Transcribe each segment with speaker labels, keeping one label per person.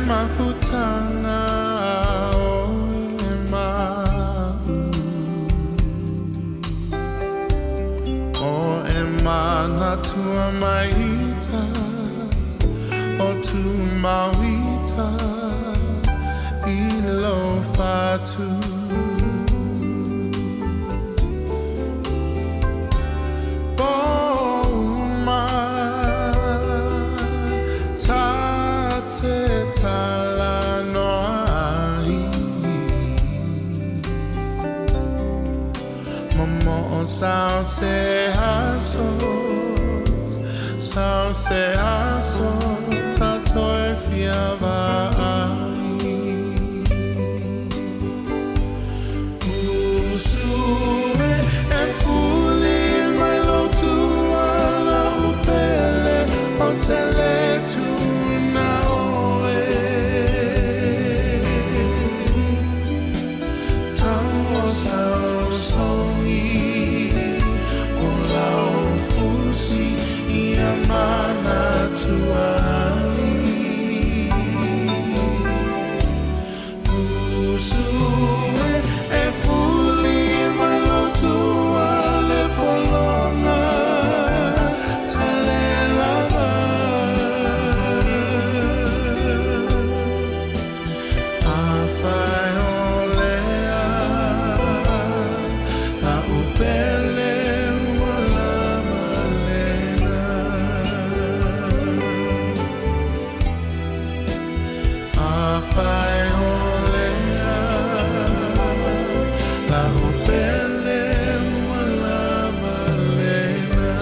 Speaker 1: Mafutanga o e mau O e manatua maita O tu mauita I lo fatu Sao se aso, tato e fiava ai. Usue e fuli mai lo tua la upele o tele tuna oe. Tau sao songi o lau fusi ia mana tuai. Usue e fuli mai lo tua le polonga tale lava. Afai olea la upele ua lava lena. Afai olea la upele ua lava lena.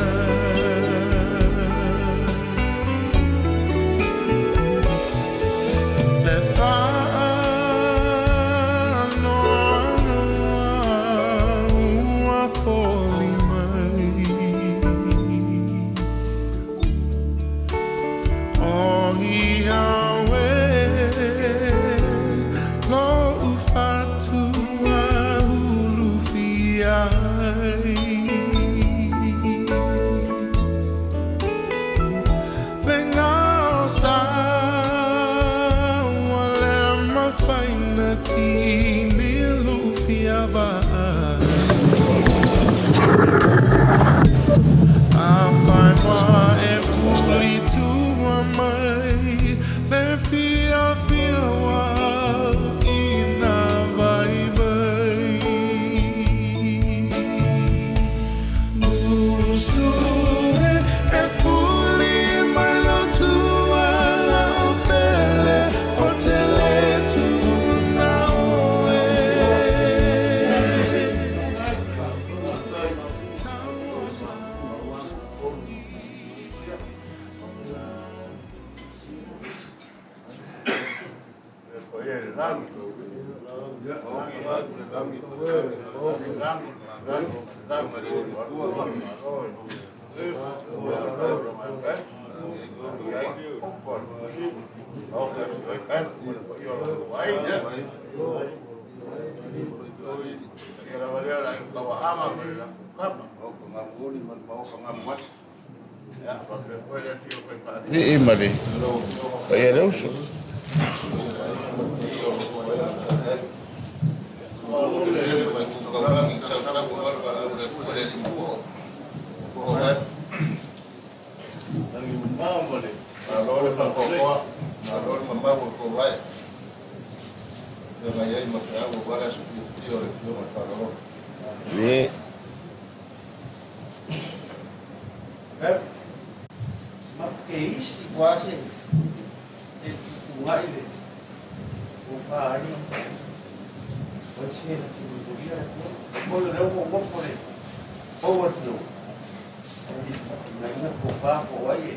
Speaker 1: Le whaanoanoa ua foli mai O ia we lo ufatua hulu fiai. Le ngao sa wa le mafaina tini lufiava. Afai wa e fuli tua mai le fia fia wa ina vai vai. Usue e fuli mai lo tua la upele o tele tuna oe.
Speaker 2: Ni mari. Ia le uso. Ni
Speaker 3: Ma ke isi quasi e tungai le o pa ai o se na tu goria ko le o mo mo le o wa tu na ina ko pa ko ai e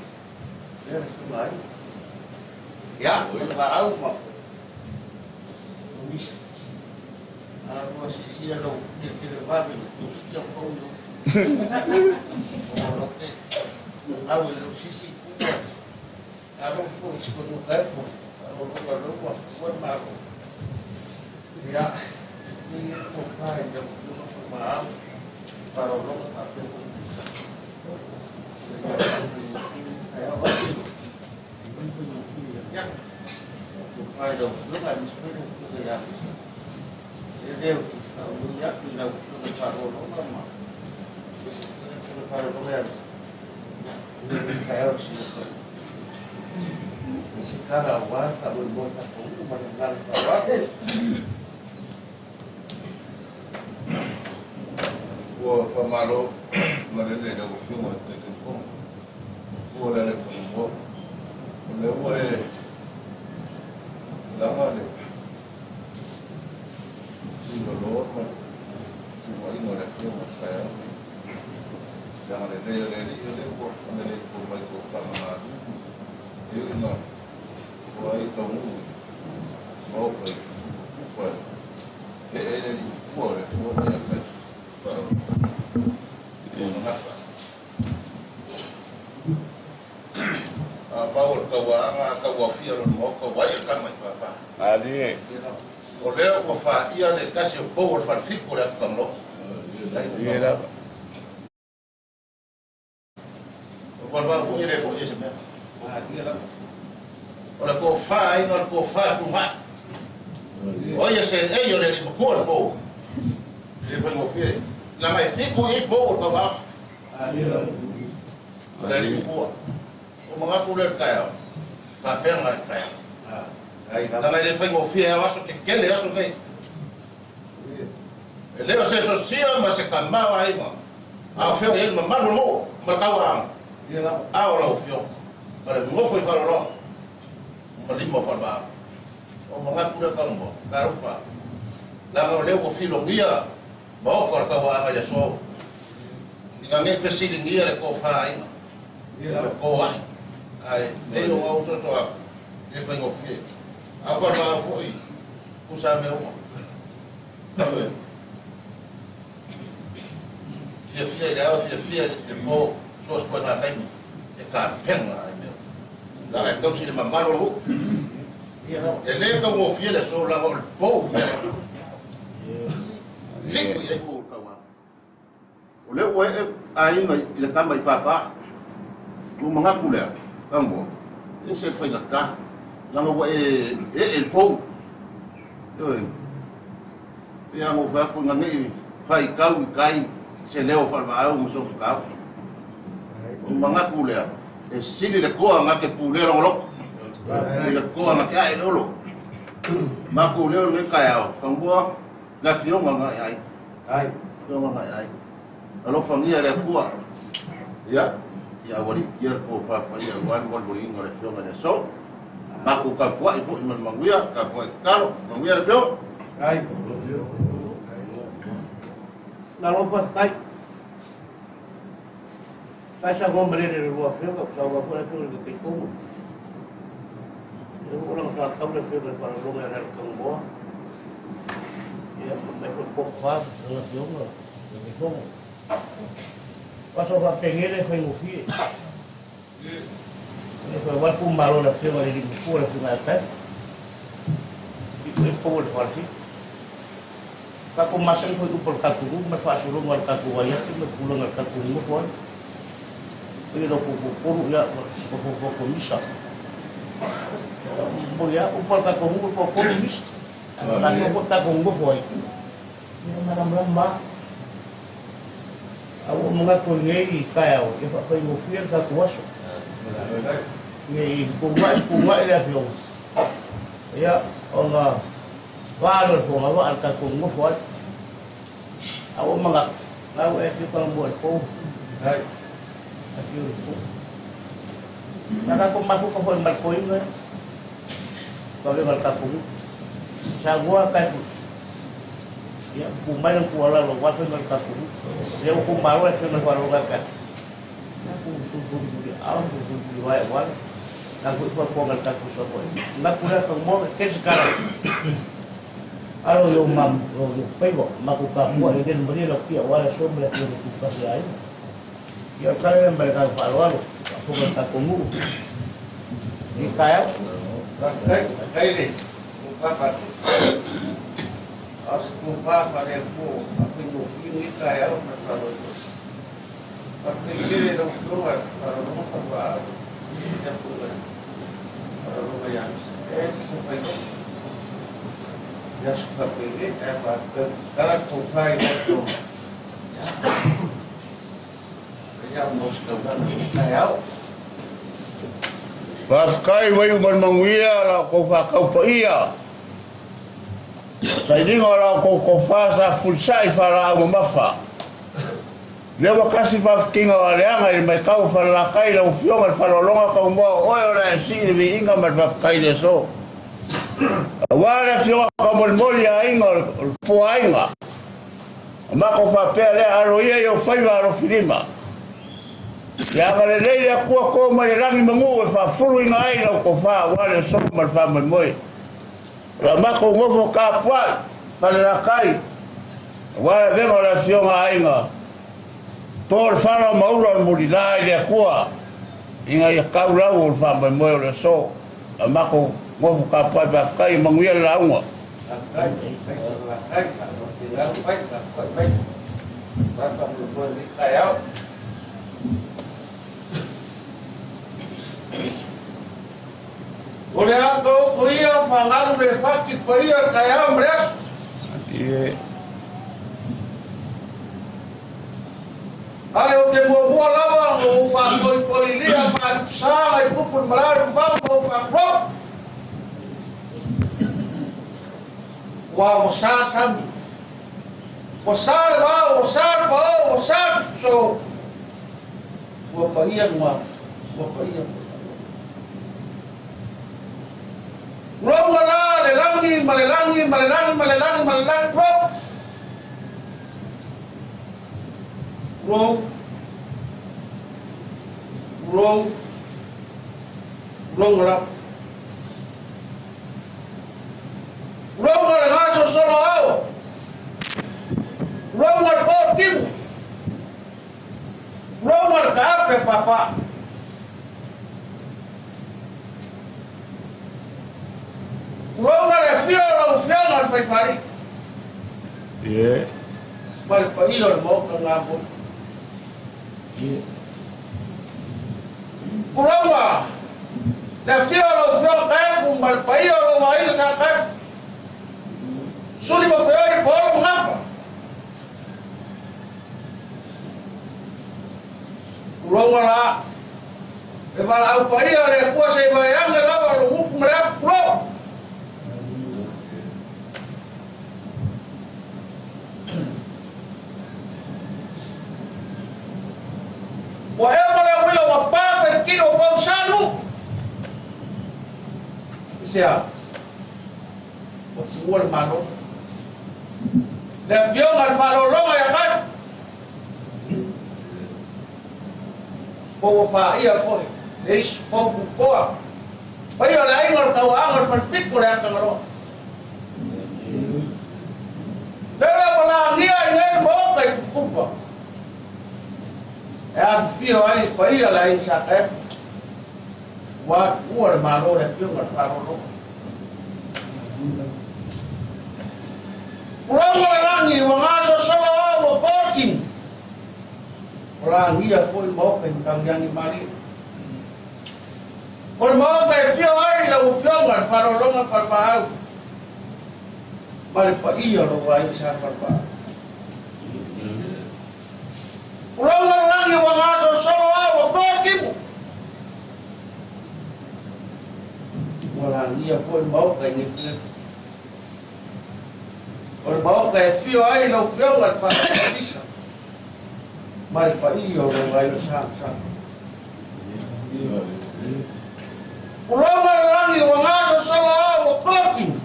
Speaker 3: le tungai
Speaker 2: ya
Speaker 3: la au ma ni a ro si si lo ke ke le va mi tu si ko no o lo ke au lo si si a ro fo si ko no ka ko a ro ko ro ko ko ma ro ya ni ko pa e lo ko ma pa ro ro pa ko ya. Tofa i lau Afioga aemaise foi lau Afioga ia Misa. E le ou te faanoi atu i lau Afioga i faaaloaloga ma le faaaloaloga ia Misa. O lenei taeao i si ou i se tala aua le faamoemoe tatou nuu ma le agaga faaaloalo.
Speaker 2: Ua faamalo malele i lau Afioga i le Taitaifono. Ua le ale Kamoa. O lea ua e laga le timaloa ma le timaiga o le Afioga i le taeao lenei. Le agalelei o le Alii o lea ua maleifua mai i tofaga malu e ui ina ua ai taunuu i maota i tupatupa e ee ai le alii matua o le Afioga ia Taifau o Gagafa. A pau o le tauaaga a tauaofia lona maota ua ai le tama i Papa.
Speaker 4: Malie.
Speaker 2: O lea ua faia le tasi o pou o le falefitu o le atu Tagaloa.
Speaker 4: Malie lava.
Speaker 2: O Falevao foi e le foi e se mea. O le tofa aiga o le tofa fetuunai. O ai e seei o le alii matua le pou. E le faigofie. Leaga e fitu i i pou o le tauaaga. O le alii matua. O manatu lea i le taeao. Faapea i le taeao. Leaga e le faigofie ao aso tetele aso nei. E le o se sosia ma se tama o aiga, a o fea o i ai le mamalu o le nuu ma le tauaaga, a o lau afioga ma le nofo i faaaloaloga ma lima o faalevaau. O manatu lea Tagomoa, talofa, leaga o lea ua filogia maota o le tauaaga i le aso, ina ne i fesiligia le tofa aiga, le fetoai, ae pei ona ou soso atu, e le faigofie. A o faalevaau foi, tusa lava mea uma. Fiafia i le ao, fiafia i le po, so o se koena taimi e tapena ai mea. Leaga e tausi i le mamalu o le nuu. E le taugofie le aso leaga o le pou mea lea. Fitu i ai pou o le tauaga. O lea ua ee aiga i le tama i Papa. Ua manatu lea, Tagoa, e ese le faigata, leaga ua e ee i le pou. Ioe. Pei lava ona ou fai atu ina ne i faitau i tai se leo o Falevaau ma sona taofi. Ua manatu lea, e sili le toa na te pulea lona loto i le toa na te ae i le olo. Matou leo i lenei taeao, Tagoa, le afioga na e ai. Afioga na e ai. Alofagia e le Atua, ia, ia aualiitia le tofa paia aua le molimoliina o le Afioga i le aso. Matou tapuai foi ma le manuia, tapuai tatalo, manuia le Afioga.
Speaker 3: Malo faafetai. Faafetai saunoa malele i le lua afioga, ua saunoa foi le afioga i le Taitaifono. Lea ua lana faatau le afioga i le Faalologa ia Lealakamoa. Ia, faafetai foi tofa lau afioga i le Taitaifono. O aso faapenei le faigofie. E fai aua le pumalo o le afioga i le alii matua le afioga ia Taefa. I i pou o le falefili. Tatou masani foi i upu o le tatou nuu ma le faasologa o le tatou vaai atu ma le tulaga o le tatou nonofo ai. O ia tolu ia ua misa. Mo ia upu o le tatou nuu ua tolu misa. Tatou foi tatou nonofo ai. Ia malamalama. A ua manatu i lenei taeao e faafaigofie le tatou aso. Ne i puna'i le afioga. Ia ona va lea o le fogavaa le tatou nonofo ai. A ua manatu, la ua e afio Tagamua i le pou. Afio i le pou. Na tatou mafuta foi ma le toeaina ia. Avega le tatou nuu. Samoa tae ia pu mai le tuualalo aua faiga o le tatou nuu. Lea ua tumalo le afioga i le Faaaloaloga ia te au. Ia ku tulituli ao, tulituli vae aua le tatou fuafuaga i le tatou saofaiga. Manatu lea Tagamua e tele se tala alo i ou mam i ou faiva matou tapuai e lele malie lau tia aua le aso ma le afioga tutasi a aiga. Ia o le tala lea ma le agaga faaaloalo faafofoga i le tatou nuu i taeao.
Speaker 2: Faafetai, faafetai le tofa faatusa.
Speaker 3: A o se tofa faale-Atua ua faafaigofie lenei taeao ma le faaaloalo. Faafetai tele i lau Afioga i le Faaaloaloga Falevaao i le Afioga Faaaloaloga ia Misa. fai ia su fa pele e fa kala ko fai la to ia mo sta na na au.
Speaker 4: Faafetai wai manuia la ko fa kau paia. Sailinga la ko ko fa sa fulsai fa la mamafa. Le wakasi faafetinga o aleaga i le maitau falalakai lau afioga le faalologa kaumoa o oe o le a sii le viiga ma le faafetai le aso. Auā le afioga kaumolimoli aiga o le puaaiga. O makou faapea lea alo ia i ou faiva alofilima. Ia agalelei le Atua to mai le lagi magū e faafuluina ai lau tofā auā le aso ma le faamoemoe. O le a matou nofo tapuai falelakai auā le avega o le afioga a aiga po o le fala o maula o le mulilā i le Atua ina ia tau lau o le faamoemoe o le aso. A matou nofo tapuai faafetai e manuia le lauga.
Speaker 3: O le a tou ia fagalu le faki paia taeao ma le aso. Ae o te muamua lava o ou faafoifoilia faatusaga i tupu le malae le vavau ma ou faatulou. Ua ua sa sami. Ua sa le vao, ua sa le paō, ua sa le tutusō. Ua paia nuā, ua paia Tulou la le lagi ma le lagi ma le lagi ma le lagi ma le lagi tulou. Tulou. Tulou. Tulou la. Tulou le gaso solo ao. Tulou le po timu. Tulou le kaape papa. Tulou le fio lau fioga le faifali. Ma le paia o le maota ngā moi. Tulou le fio lau fioga kaefu ma le paia o lau aiga sa kaefu. Suli ma feoi po olo ngafa. Tulou la le valaau paia o le Atua se i vaeage lava lo upu ma le afu tulou. Ua ema le uila ua pā whaikino o pausanu. I se a? Ua tuua le malo. Le afioga le faalologa ia kai. Po ua faaia foi. Le isi fau pupoa. Paia le aiga o le tauaaga o le falepito le atagaloa. Le le ua lagia i nei maoka i kukupa. E afifio ai paia le aiga sa kaefu. Ua tuua le malo le afioga le faalologa. Tulou le lagi ua gasosolo au ua pōkini. O lagia foi maoka i matagiagi malie. O le maoka e fio ai lau afioga le faalologa falepaau. Ma le paia o lou aiga sa falepaau. Tulou le lagi ua gasosolo au ua pōkimu. Ua lagia foi maoka i nefunefu. O le maoka e fio ai lau afioga le faalologa ma le paia o lou aiga sa sa. Tulou le lagi ua gasosolo au ua pōkimu.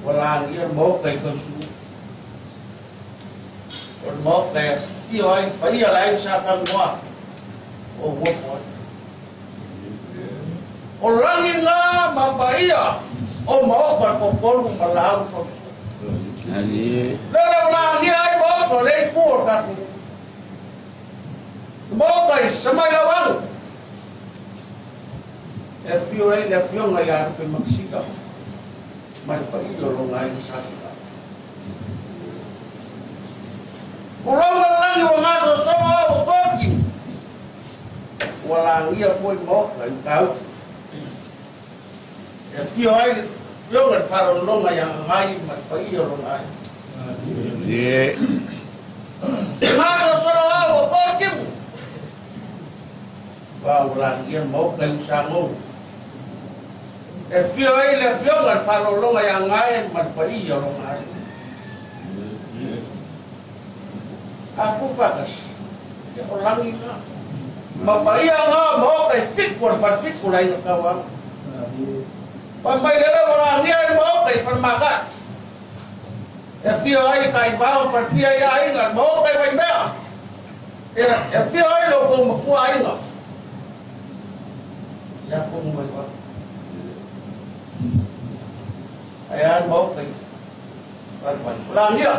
Speaker 3: Ua lagia le maoka i kausulu. O le maoka e fio ai paia le aiga sa tagoa o uofo ai. O lagi ngā ma paia o maoka le popolu ma lau fausu. Le le ua lagia ai maoka o le ipu o le tatou. Le maoka i samai lau agu. E afio ai le afioga ia Lupe Makisika ma le paia o lona aiga sa sila. Tulou le lagi ua gasosolo au ua pōkimu. Ua lagia foi maoka i Matautu. E afio ai le Afioga i le Faalogologa ia Gagai ma le paia o lona aiga. Gasolosolo au o Paul Kimu. Ua ua lagia le Maota i Usago. E afio ai le Afioga i le Faalogologa ia Gae ma le paia o lona aiga. A pu faatasi, ia o lagi na. Ma paia na o Maota e fitu o le falefitu o le aiga tauaga. Fai mai lele ua lagia ai le Maota i Falemaka'i. E afio ai Taivao ma falefia i aiga, le Maota i Vaimea. E afio ai lo outou matua aiga. Ia fono mai fafo. Ae a le Maota i Falemai. Lagia.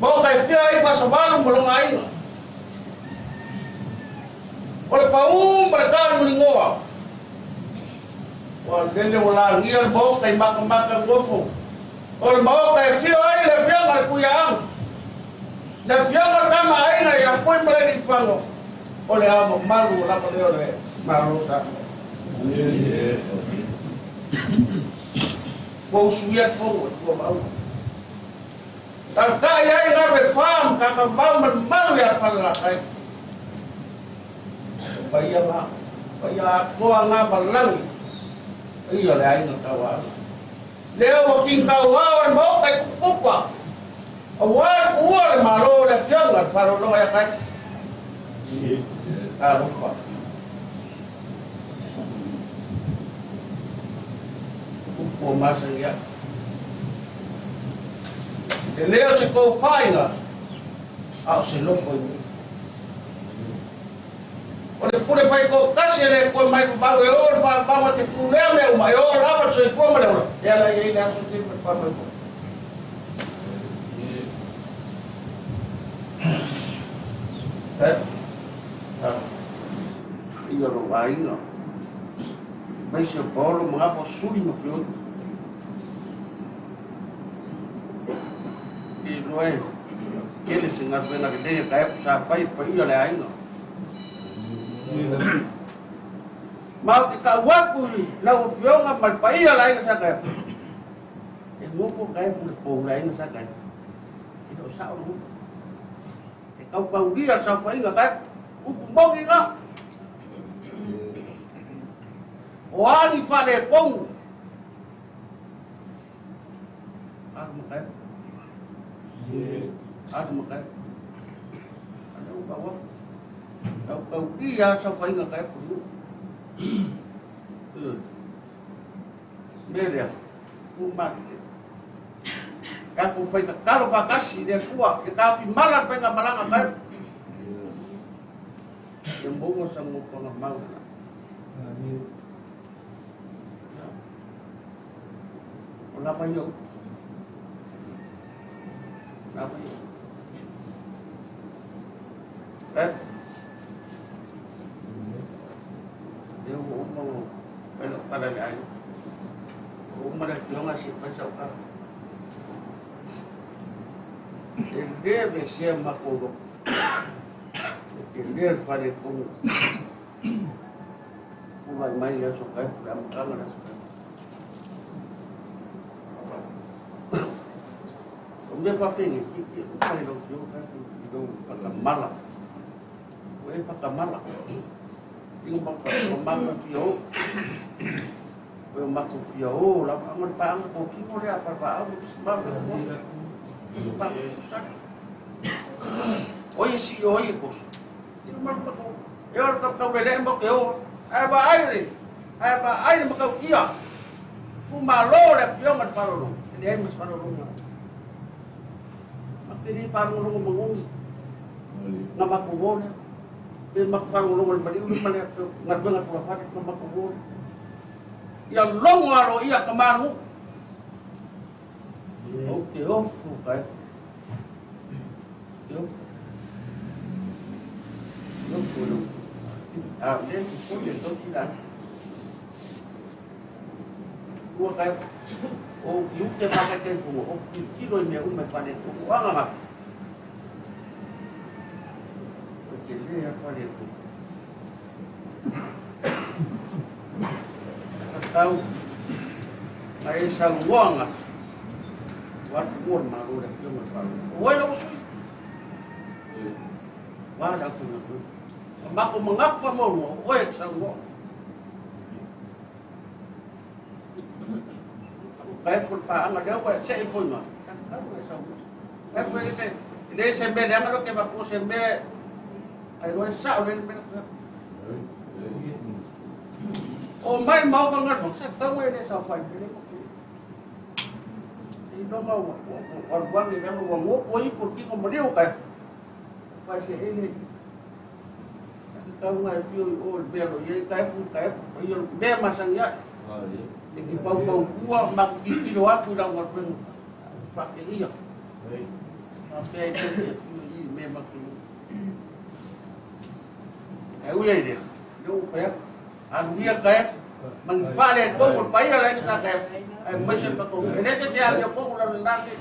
Speaker 3: Maota e afio ai Fasavalu ma lona aiga. O le pau ma le talimaligoa. Ua lele ua lagia le Maota i makamaka nofo. O le Maota e afio ai le Afioga i le Tuiaana, le Afioga i le Tama a Aiga ia Pui ma Lealiifago, o le ao mamalu o lava lea o le Malo o Samoa. Ua usuia le fono e tua maua. Tautai ai galu e fa ma kakamau ma le malu ia Falelatai. O paia nga, paia atoa nga malagi, paia o le aiga tauaana. Lea ua kinitauao le Maota i Kupukupa, aua le tuua le Malo o le Afioga i le Faalogologa ia Kai. Talofa. Upu o masani ai. E le o se tou faiga, a o se loko i nei. O le pule faitoatasi e le toe mai vavau e o le faavavau a te pulea mea uma, e oo lava le soifua ma le ola, e ala i ai le aso lenei ma le faamoemoe. Ia lou aiga, aemaise o Paolo ma Gafa o Suli ma Feoi. E iloa e tele se galuega lelei a Kaepo sa fai i le paia o le aiga. Ma ou te tau atu i lau Afioga ma le paia o le aiga sa Kaepo, e nofo Kaepo i le pou o le aiga sa Kaepo. E le o sao le nofo. E tautaulia le saofaiga Kaepo, upu moni na. O a ni faaletonu Alu ma kai. Alu ma kai. Ale u kaua. Tau tau ki a saofaiga kai po nu. Me lea, ku mali. Tatou fai tatalo faatasi i le Atua, ia taofimala le faigamalaga kai. Ia maua sa nofoaga mau le la. O lava ia upu. Lava ia upu. Eh? Lea ua uma ua fai lau tala i le aiga. Ua uma le afioga se i fai sau tala. E le aveesea matou loto. E tele le faaletonu. Tulai mai le Aso Kaepo, le amataga o le Aso Kaepo. O mea faapenei, i upa i lau Afioga Kaepo i lou faatamala. Ua e faatamala. I o matou fia o. O matou fia o lava. Anga le paaga totino lea a Falevaau ma Pisimau le Atua. Paaga tutusa. O ia si o ia koso. E o le tautaulelee ma te o. Ae vaai le, ae vaai le matautia. Tumalo le Afioga i le Faalogologo, e leai ma se faalogologo. Ma te le faalogologo manogi. Na matou o lea. Pe matou faalogologo i le maliu ma le galuega tulafale, na matou o lea. Ia logo aloaia tamaluu. Ou te ofo kai. Te ofo. Te ofo lau. A le te pule tau tila. Ua kai. O ki ute whakaite fungo. O ki tiro i mea uma e whane tu. O anga ngafi. O te lea whane tu. Tau. Ma e saunoa gafa, ua alu mua le Malo i le Afioga i le Faaaloalo. O ai lau sui? Ua le aufaigaluega. Ma matou manatu faamuamua, o oe e te saunoa. Kai fo le paaga lea ua e see ifo i ina, tatau ona e saunoa. Kai fo e le se mea leaga lea ou te avatua se mea ai loa e sao lelei le mea lea. O mai maofa galuega, se tatau e le saofai i le Seiloga ua alu ane i lalo ua goto ifo le tino ma liu kai. Fai se ele. Tatau ona e fio i o i le mea o lo o i ai kai fu kai fu ia mea masani ai. E te faufautua ma tilotilo atu i lau galuega faateia. Faapea ai foi e fio i mea matou. Ae ui ai lea, lea ua fai atu. Aluia kai fu, manifale e tonu le paia le aiga sa kai fu. Ae maise le tatou. E le te te avea tonu la lena te.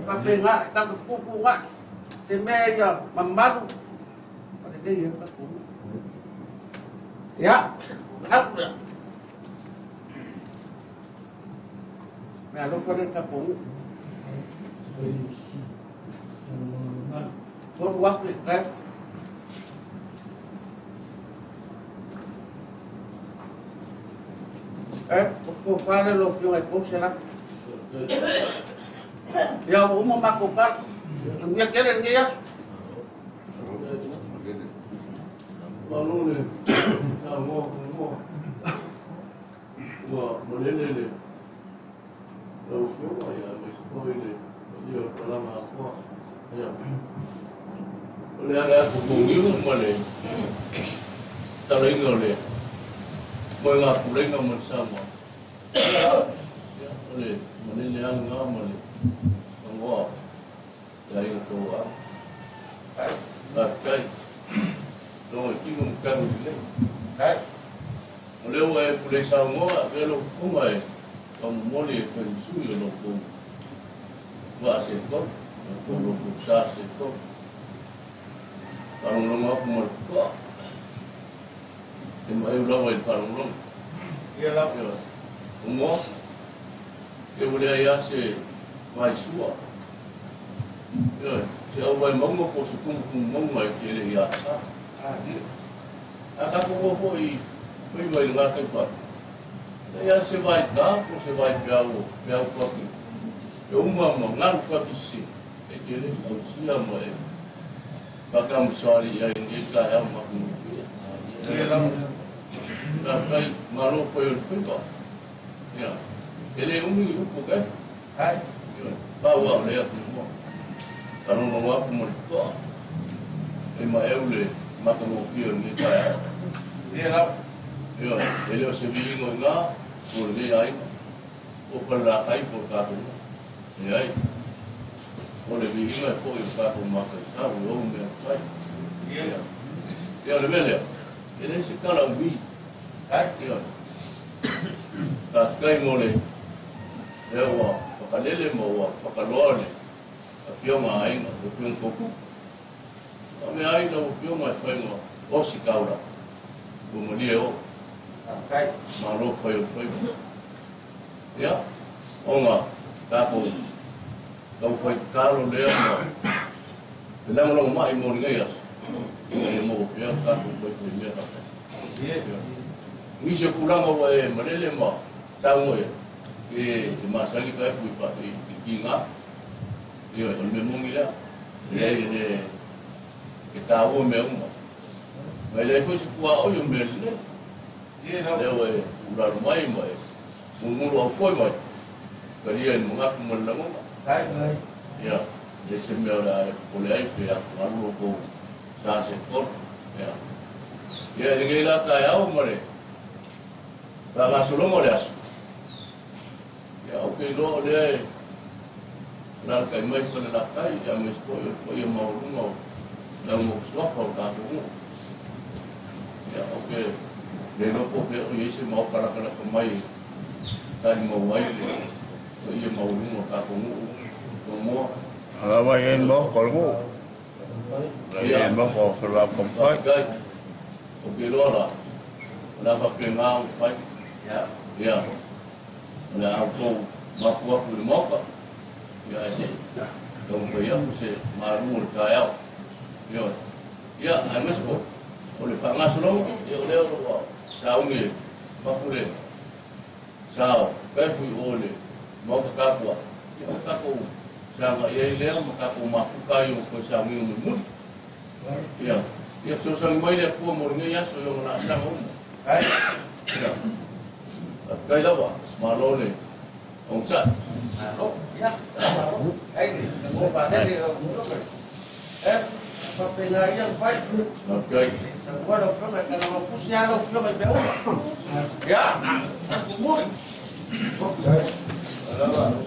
Speaker 3: Faapena, tatou fetuutuunai. Se mea ia mamalu, ma lelei ai le tatou nuu. Ia, manatu lea. Mea alofa lea le tatou nuu. 3,000 kai. Kai, o fale lo fio ai 300. Ia, ua uma matou tala. Manuia tele lenei aso.
Speaker 5: Malo le saunoa muamua. Ua malele le lau Afioga ia aemaise foi le paia o le palaga atoa. Ia. O le ala atu togiu ma le talaiga o le moega pulega ma le Samoa. Ia, o le malele lava lena ma le agoa le aiga tauaau. Faafetai. Logo i tino ma talu lelei. O lea ua e pule saunoa, avea lou fofoga e faamomoli e fai ma sui o lo outou vaa setou, po o lo outou sa setou. Faalogologo atu ma le totoa. E maeu lava i le faalogologo.
Speaker 3: Ia lava.
Speaker 5: O moa, e ua leai lava se vaisua. Ioe, se au vai mauga po o se tumutumu mauga e tele i Asa. A tatou o foi i faiva i le gataifale, e leai lava se vai ta po o se vai peau, peau faki. E uma ma galu faki sese, e tele i ausia ma e faatamasoali'i ai i lenei taeao matagofie.
Speaker 3: Ia lava.
Speaker 5: Faafetai, malo fai o le faiva. Ia, e le umi ni upu kai.
Speaker 3: Hai.
Speaker 5: Ioe, pau lava o lea tumua. Faalogologo atu ma le totoa. E maeu le matagofie o lenei taeao.
Speaker 3: Ia lava.
Speaker 5: Ioe, e le o se viiga o i ina mo lenei aiga, po o Falelatai po o le tatou nuu. Leai, o le viiga e foi i le tatou mataitau i ou mea na fai.
Speaker 3: Ia.
Speaker 5: Ia, o le mea lea, e leai se tala umi.
Speaker 3: Hai.
Speaker 5: Ioe, faafetai mo le lea ua whakalele ma ua whakaloa le afioga a aiga, le afioga totupu. A mea ai lau afioga e fai ma osi taula, ua malie o.
Speaker 3: Faafetai.
Speaker 5: Malo fai o le faiva. Ia, ona tatou tau fai tatalo lea ma le lagolagomai mo lenei aso, ina ia maua pea le tatou faifai mea faatasi.
Speaker 3: Ia.
Speaker 5: Nisi o tulaga ua e malele ma saunoa i ai, e masani ka efu i tiga. Ioe, o le mea moni lea. Leai, e le e taua mea uma. Ma e leai foi se tuaoi o mea lelei.
Speaker 3: Ia lava.
Speaker 5: Lea ua e ulalo mai ma e mulumulu aufoe mai, talia i le manatu ma le lagona.
Speaker 3: Hai.
Speaker 5: Ia, leai se mea o le a e popole ai pe atugalu lo tou sa se tolu. Ia, ia i lenei la taeao ma le faagasologa o le aso, ia ou te iloa o lea e alalatai mai Falelatai, aemaise foi o le paia maualuga o le aumokusuafa o le tatou nuu. Ia, ou te le iloa po o fea o i ai se maota latalata mai e talimau ai le paia maualuga o le tatou nuu Tomoa.
Speaker 4: Lava i ai le maota o le nuu. La i ai le maota o Falevaataumafai.
Speaker 5: Faafetai. Ou te iloa la, o le a faapena ona fai.
Speaker 3: Ia.
Speaker 5: Ia, O le a outou mapu atu i le Maota, ia ae se i taumafai atu se malu o le taeao. Ioe. Ia, aemaise foi o le faagasologa, ia o lea o lo o sauni e avatu le sa o Pefu i o i le Maota tapuai, ia ona tatou saga i ai lea ma tatou mafuta ai o toe sauniga mulimuli. Ia, ia fesoasoani mai le Atua mo lenei aso i ona laasaga uma. Ia, faafetai lava, malo le onosai.
Speaker 3: Malo, ia, malo. Ai, le faalele lau Afioga. Faapena ia mafai.
Speaker 5: Faafetai.
Speaker 3: Saunoa lau Afioga, kana pusi lava lau Afioga i mea uma. Ia, tumuli. Malo.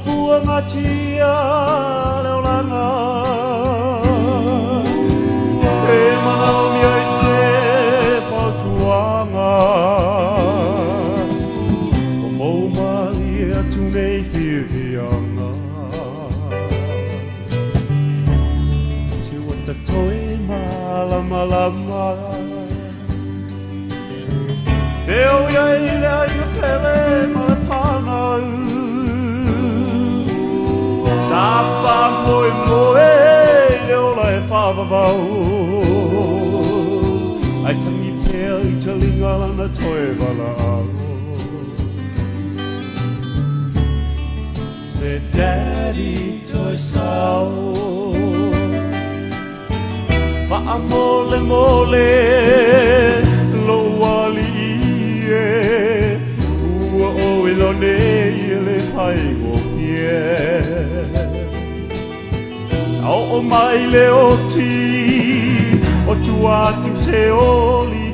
Speaker 1: Pua ngatia le olanga E manao mia i se fautuaga O mou malie atu nei fiafiaga Te ua tatoe malamalama E o ia i le aiga pele ma le whanau Sa wha moe moe le ola e whawawau Ai tangi pea i te linga lana toe wala au Se daddy toi sao Waa mole mole lo ali e Ua o ilo nei le pai o pie Au o mai le oti o tua atu se oli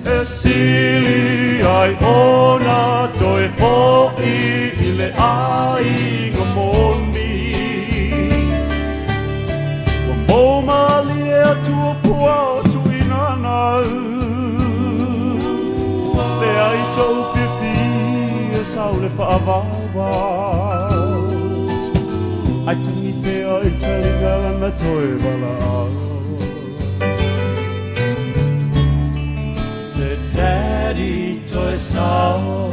Speaker 1: E sili ai ona toe fo'i i le aiga moni Ua mou malie atu o pua o tuinanau Le ai sou fiafia sau le faavauvau Ai tangi pea i te linga lana toe walaau Se daddy toe sao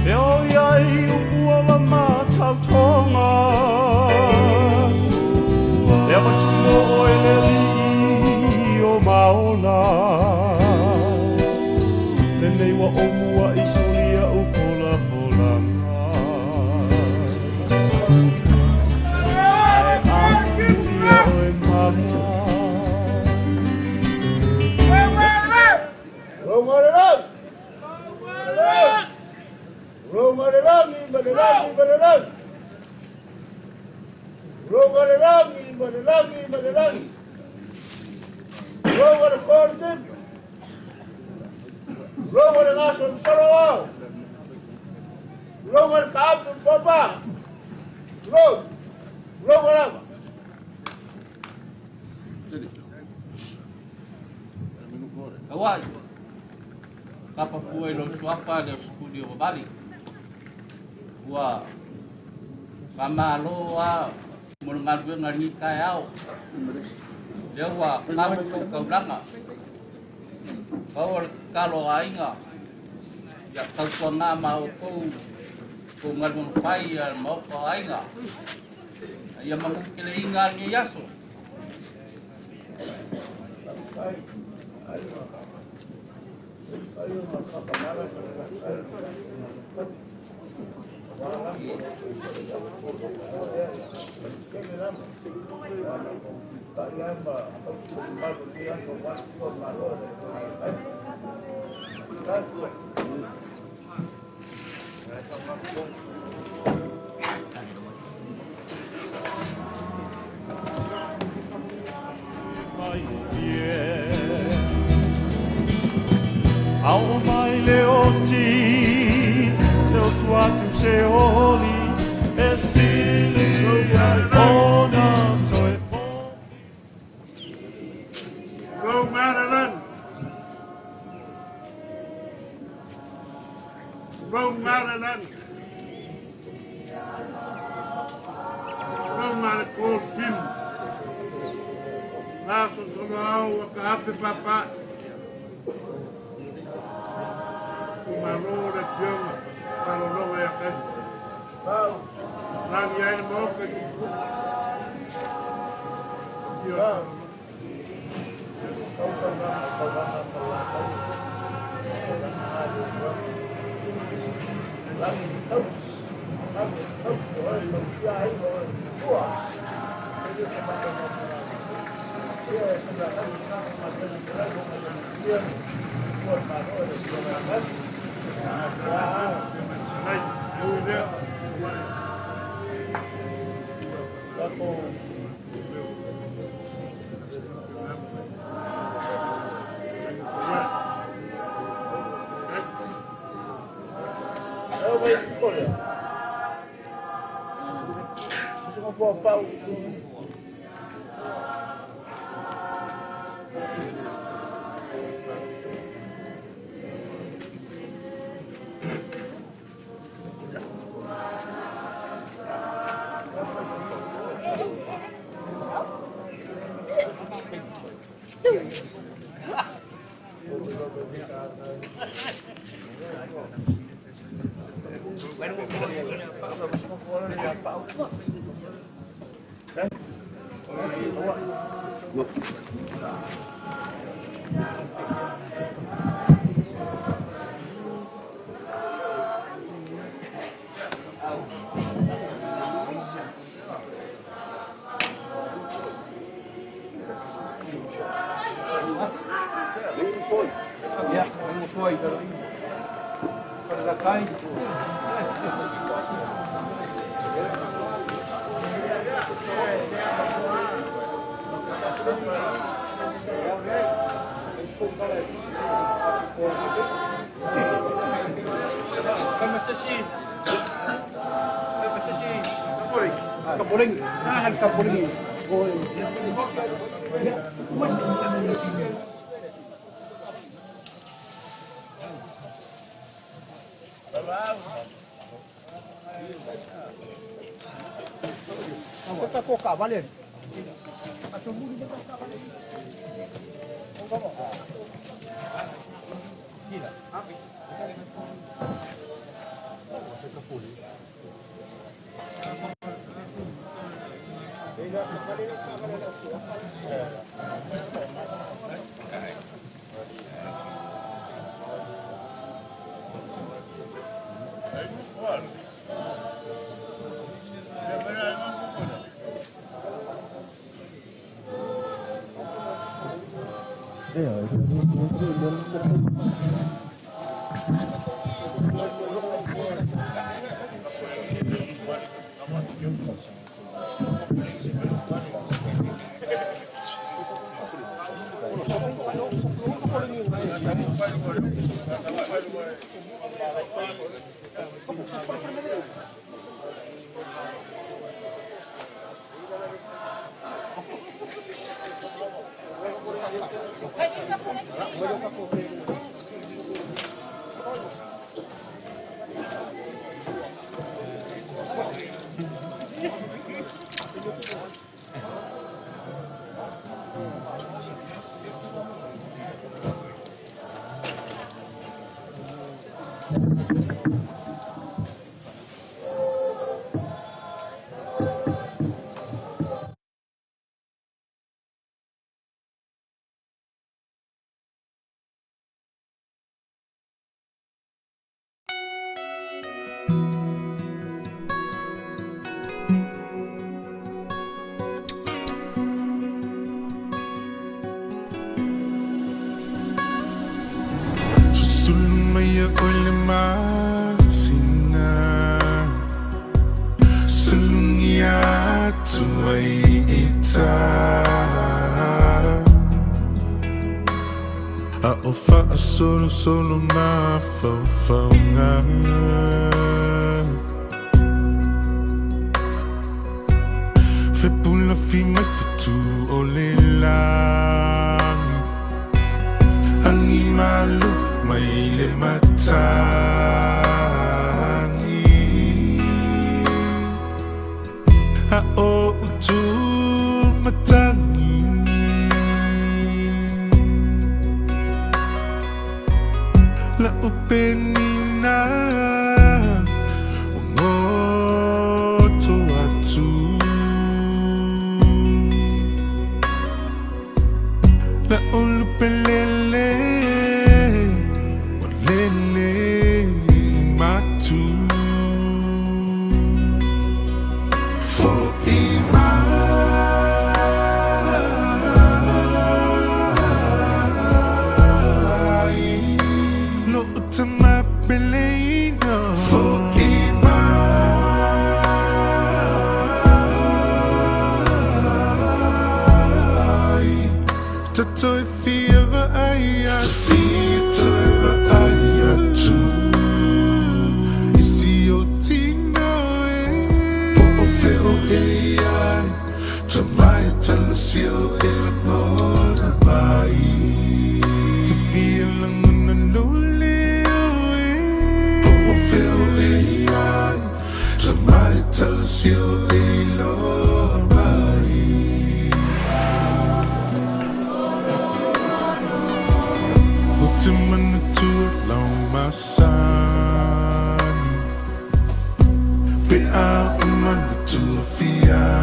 Speaker 1: E o iai upu ala mātautonga E avatu mo oe le alii o maola Lenei ua o mua i solia u fola folanga Ae amuia oe mama
Speaker 4: Romalelagi, malelagi, malelagi. Romalelagi, malelagi, malelagi. Romalelagi. Romalelagi, solo. Romalelagi, papa. Romalelagi.
Speaker 6: Hawaii. Kapa fua i lo suapa le o studio o Bali. Ua whamalo a mo le galuega ni taeao. Lea ua kapu tou taulaga. Pau o le tatalo a aiga ia tautuaga ma outou Ko galuega fai a le maota o aiga. A ia manutelēina lenei aso.
Speaker 1: Ao mai le oti te o tuatu se oli e sili ona toe fo.
Speaker 3: Go Maralan. Go Maralan. Go Marakol Kim. Laso tolo au a ka ape papa. Malo le fioga, palologa ia kasi. Lagi ai le maoka ki kupu. Ia.
Speaker 7: o faasolosolo mafaufauga. Fepulafi mai fetu o le lagi, agi malu mai le matagi. A o utu matagi, la upenina o ngoto atu. La ulupelele o lele matu. Fo'i mai lo uta mapeleina. Fo'i mai tatoi fia vaai atu, tatoi vaai atu i si o tino e po o feo e ai tamai talasi o e lagona mai. Te fia lagona lole o e po o feo e ai tamai talasi o e loa mai. O te manatua lau masani, pe a o manatua fiafi.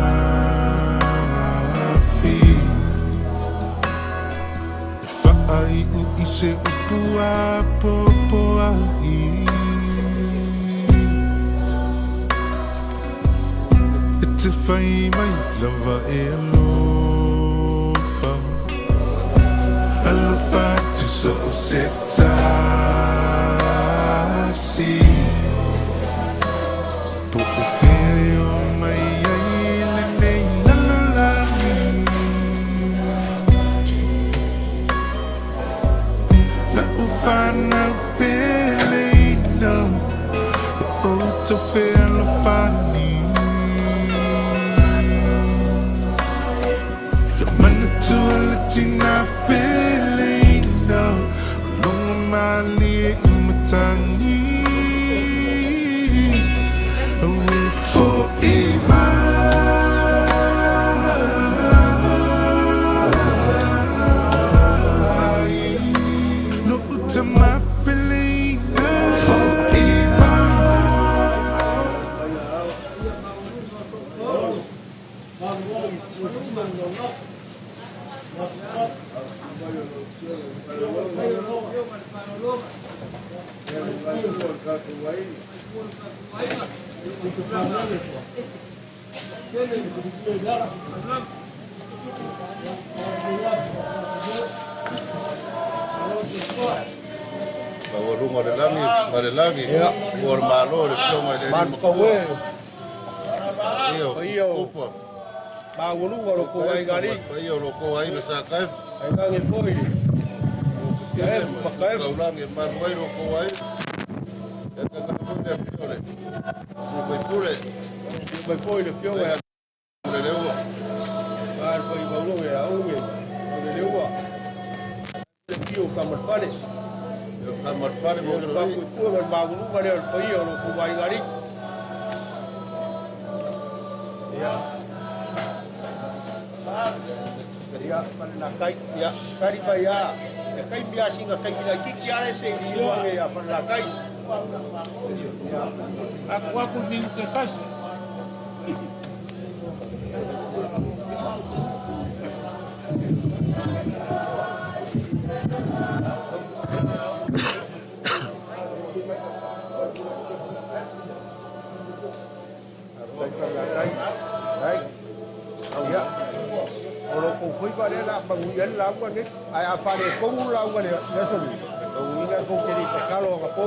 Speaker 7: E faaiu i se upu a popo ai, e te fai mai lava e alofa. Alofa atu so o se tasi. Po o fea e o mai ai lenei lalolagi. La ufanau peleina, o outou fealofani. Ia manatua le tina peleina, o logo malie i matagi. Aue fo'i mai lo uta mapeleina. Fo'i mai.
Speaker 2: Maualuga o le lagi ma le lagi ua o le Malo le Afioga i le Alii
Speaker 3: Manukaue.
Speaker 2: Matua
Speaker 3: Paia
Speaker 2: io
Speaker 3: o
Speaker 2: upu
Speaker 3: maualuga o lo kou aiga alii.
Speaker 2: Paia o lo kou aiga sa kaefa.
Speaker 3: Ailagi foi
Speaker 2: Tele
Speaker 3: Kaefu
Speaker 2: ma
Speaker 3: ma kaefu.
Speaker 2: taulagi e malu ai lo kou aiga. E tainane foi le afio o le sui faipule.
Speaker 3: Afio mai foi le afioga ia
Speaker 2: Le leua.
Speaker 3: a le faimauloga ia Uge o le leua. Le afio o Kamalefale.
Speaker 2: E Kamalefale ma
Speaker 3: O le
Speaker 2: usoalii.
Speaker 3: faapuepue ma le maualuga lea o le paia o lo kou aiga alii. Ia. Ia, Falelatai, ia, tali mai a, e kaimi a singa kaimi laitiiti ale se i siuage ia Falelatai. Ia.
Speaker 6: Aku aku minggu ke kasi.
Speaker 3: Tai Falelatai, ai, ia. O lo kou faiva lea la magui ai le lauga nei, ae a faaletonu le lauga le aso nei, o uiga tou te le i tatalo agapō.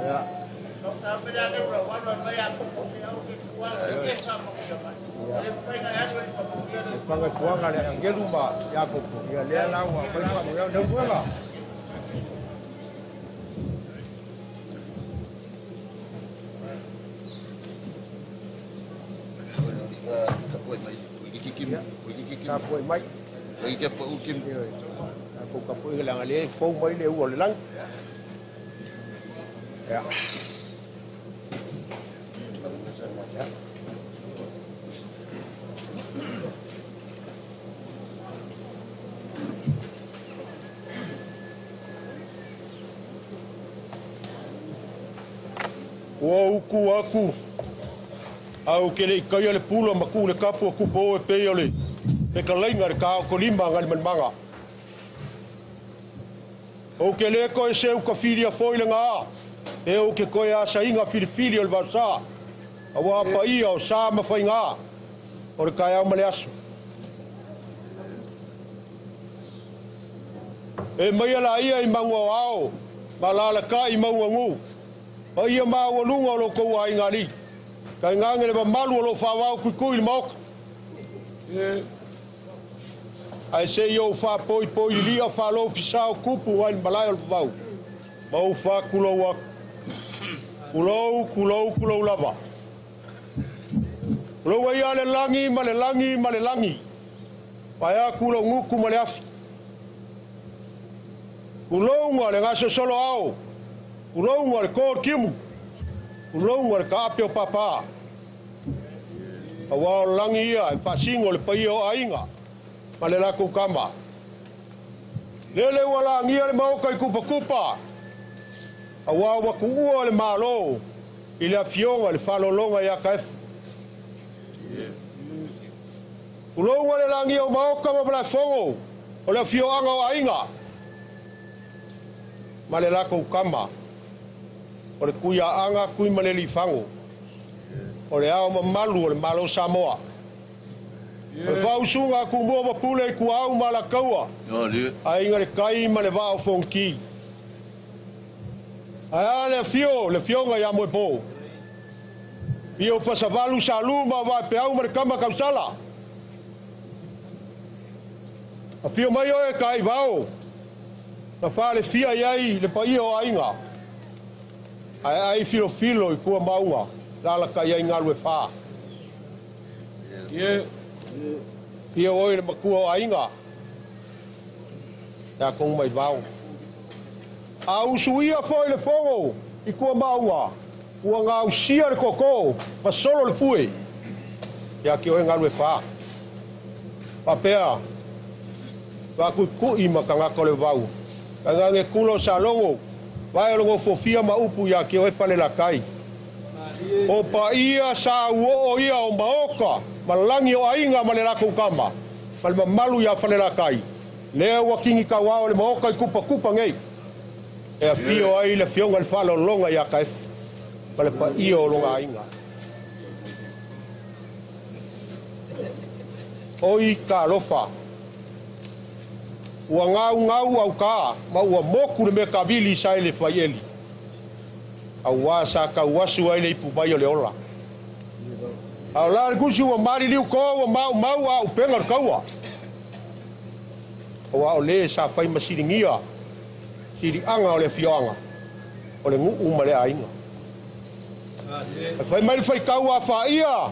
Speaker 3: Ia.
Speaker 8: Le fagafuaga a le agelu ma Iakopo, ia lea la ua aumai faamanuiaga. Leulumoega. Ia, tapuai mai. Ioe, tatou tapuaiga leaga lea e fou mai le ua o le lagi. Ia. Ia. Ua uku aku ae ou te le i taia le pula ma tuu le tapu a Tupu o e pei o le fetalaiga i le taotolima a Nalimalemaga. Ou te le toe seu tafilia foi le gaa pe ou te toe asaina filifili o le vaosa, aua paia o sa ma faiga o le taeao ma le aso. E maia laia i Manuaoao ma alalatai i Maugagu, paia maualuga o lo outou aiga alii, tainane le mamalu o lo o faavao tuitui i le Maota. Ae se i ou faapoipoi lilia faalofisa o tupu nai le malae o le vavau, ma ou faatulou atu. Tulou, tulou, tulou lava. Tulou ai a le lagi ma le lagi ma le lagi, vaeatu lou gutu ma le afi. Tulouga le gasosolo ao, tulouga le to o le timu, tulouga le taape o papa. Aua o le lagi ia e faasino le paia o aiga ma le latou tama. Lele ua lagia le maota i Kupatupa, aua ua tuua le Malo i le afioga i le Faalologa ia Taefu. Tulouga le lagia o maota ma malaefono o le afioaga o aiga ma le latou tama, o le Tuiaaga Tuimaleliifago, o le ao mamalu o le Malo o Samoa. O le faausuga a Tumua ma Pule i Tuaau ma Alataua, Aiga i le Tai ma le Vaa o Fonoti. Ae a le afio o le Afioga ia Moepo, Afio Fasavalu, Salu ma Vaepeau ma le Tama Tausala. Afio mai oe Taaivao, na faalefia i ai le paia o aiga, ae ai filofilo i tua mauga, lalatai ai Galuefa. Afio oe le matua o aiga, ia Tonumaivao. A usuia foi le fono i tua mauga, ua gausia le toto ma solo le pue, ia te oe Galuefa. Faapea, faatuitui ma tagata o le vavau, tainane kula o Salogo, vae o le nofofia ma upu ia te oe Falelatai. O paia sa uoo ia o maota ma lagi o aiga ma le latou tama ma le mamalu ia Falelatai, lea ua kini tauao le maota i Kupatupa nei, e afio ai le afioga i le Faalologa ia Taefu ma le paia o lona aiga. Oi talofa! Ua gaugau aukā ma ua moku le mea kavili sa i le faieli, auā sa tauasu ai le ipu mai o le ola. A o la le tusi ua maliliu ko ua maumau a upega o le taua, auā o le sa fai ma siligia siliaga o le afioaga o le nuu ma le aiga. Ae fai mai le faitau a faia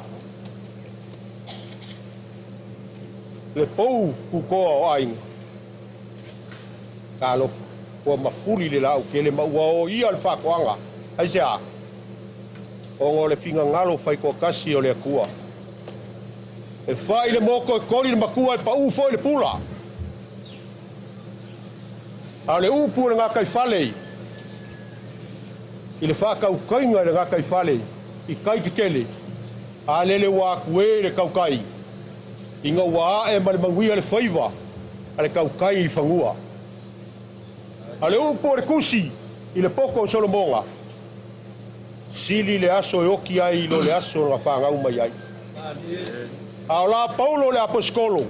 Speaker 8: le pou kukoa o aiga. Talofa, ua mafuli le lautele ma ua oia le faatoaga. Aisea? Ona o le finagalo faitoatasi o le Atua. E fai le moto e koli le matua e pau foi le pula. A o le upu o le gataifale i le faatautaiga i le gataifale i tai tetele, a lele ua atu e le tautai ina ua ae ma le manuia le faiva a le tautai i fanua. A o le upu o le tusi i le poto o Solomona, sili le aso e oti ai i lo le aso na fanau mai ai. A o la Paulo le aposetolo,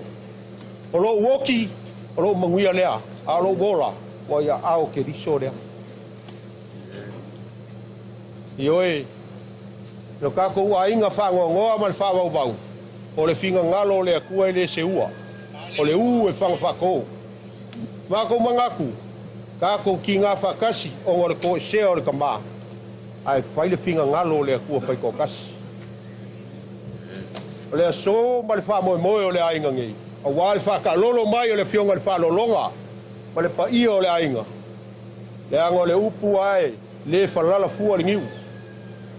Speaker 8: o lou oti, o lou manuia lea, a o lou ola, ua i aao o Keriso lea. Ioe, lo kākou aiga fagoagoa ma le faavauvau, o le figagalo o le Atua e lē seua, o le ū e fagafaatō. Matou manatu, tatou tigā faatasi ona o le toesea o le tamā, ae fai le figagalo o le Atua faitoatasi. O le aso ma le faamoemoe o le aiga nei, auā le faataalolo mai o le Afioga i le Faaaloaloga ma le paia o le aiga, leaga o le upu ae lē falala fua le niu,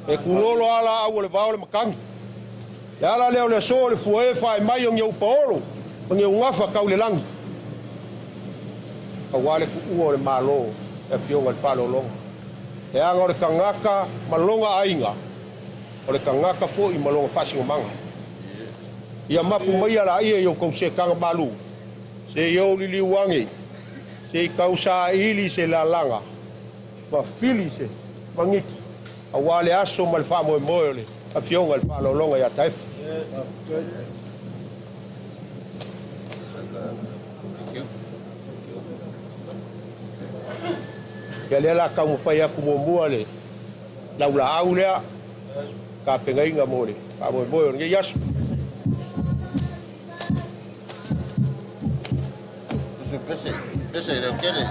Speaker 8: e tulolo a laau o le vao le matagi. Le ala lea o le aso o le fua e fae mai o ni ou paolo ma ni ou gafa tau le lagi, auā le tuua o le Mālō le Afioga i le Faaaloaloga. Leaga o le tagata ma lona aiga, o le tagata fo'i ma lona faasinomaga. Ia mapu maia laia i outou setaga malū, se i ou liliu age, se i tausaili se lalaga, ma fili se magiti, auā le aso ma le faamoemoe o le Afioga i le Faaaloaloga iā Taefu. Ia lea la taumafai atu muamua le laulaau lea, tapenaina mo le faamoemoe o lenei aso.
Speaker 2: Pese, pese, leo kele.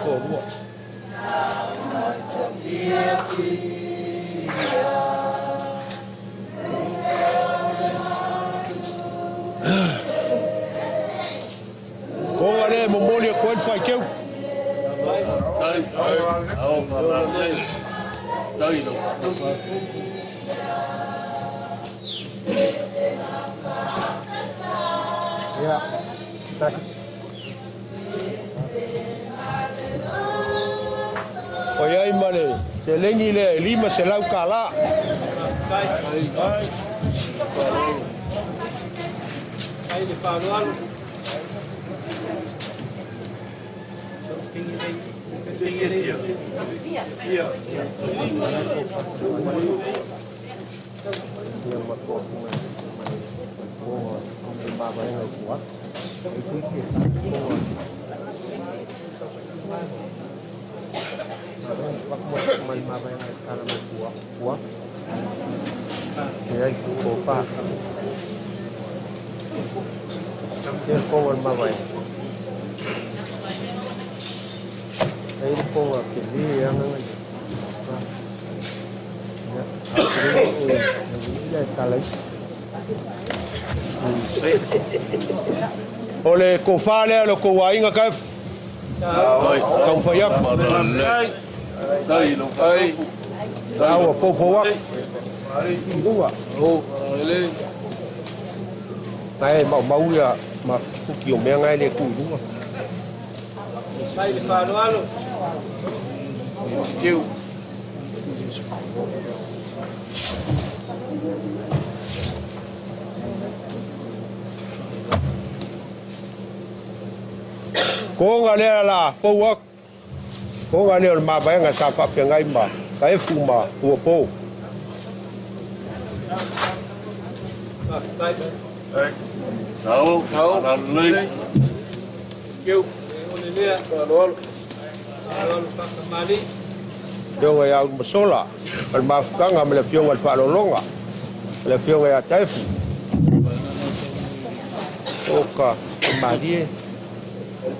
Speaker 8: Toalua. Koga lea e momoli atu ai le faiteu. Ia, o iai ma le seleni lea e 500 kālā.
Speaker 6: Ai le faaaloalo.
Speaker 8: Ia ma toa mai ma le koga o le mavaega o tua. E kuiki koga. Ma le mavaega e kala mai tua. Tua. E ai ko pa. Ia koga o le mavaega. Ai le koga ke li e anga ngai. Ia, a o e ia kala i. O le kofā lea le kou aiga kaefu. Taumafai atu. La ua foufou atu. Luga. Nae maumau ia ma fukifuki o mea gae le tu i luga.
Speaker 6: Ai le faaaloalo.
Speaker 8: Koga lea la fou atu. Koga lea o le mavaega sa faafeagai ma Taefu ma Uapō. Afioga ia Ulumasola, ma le mafutaga ma le Afioga i le Faaaloaloga, ma le Afioga ia Taefu. O ka malie,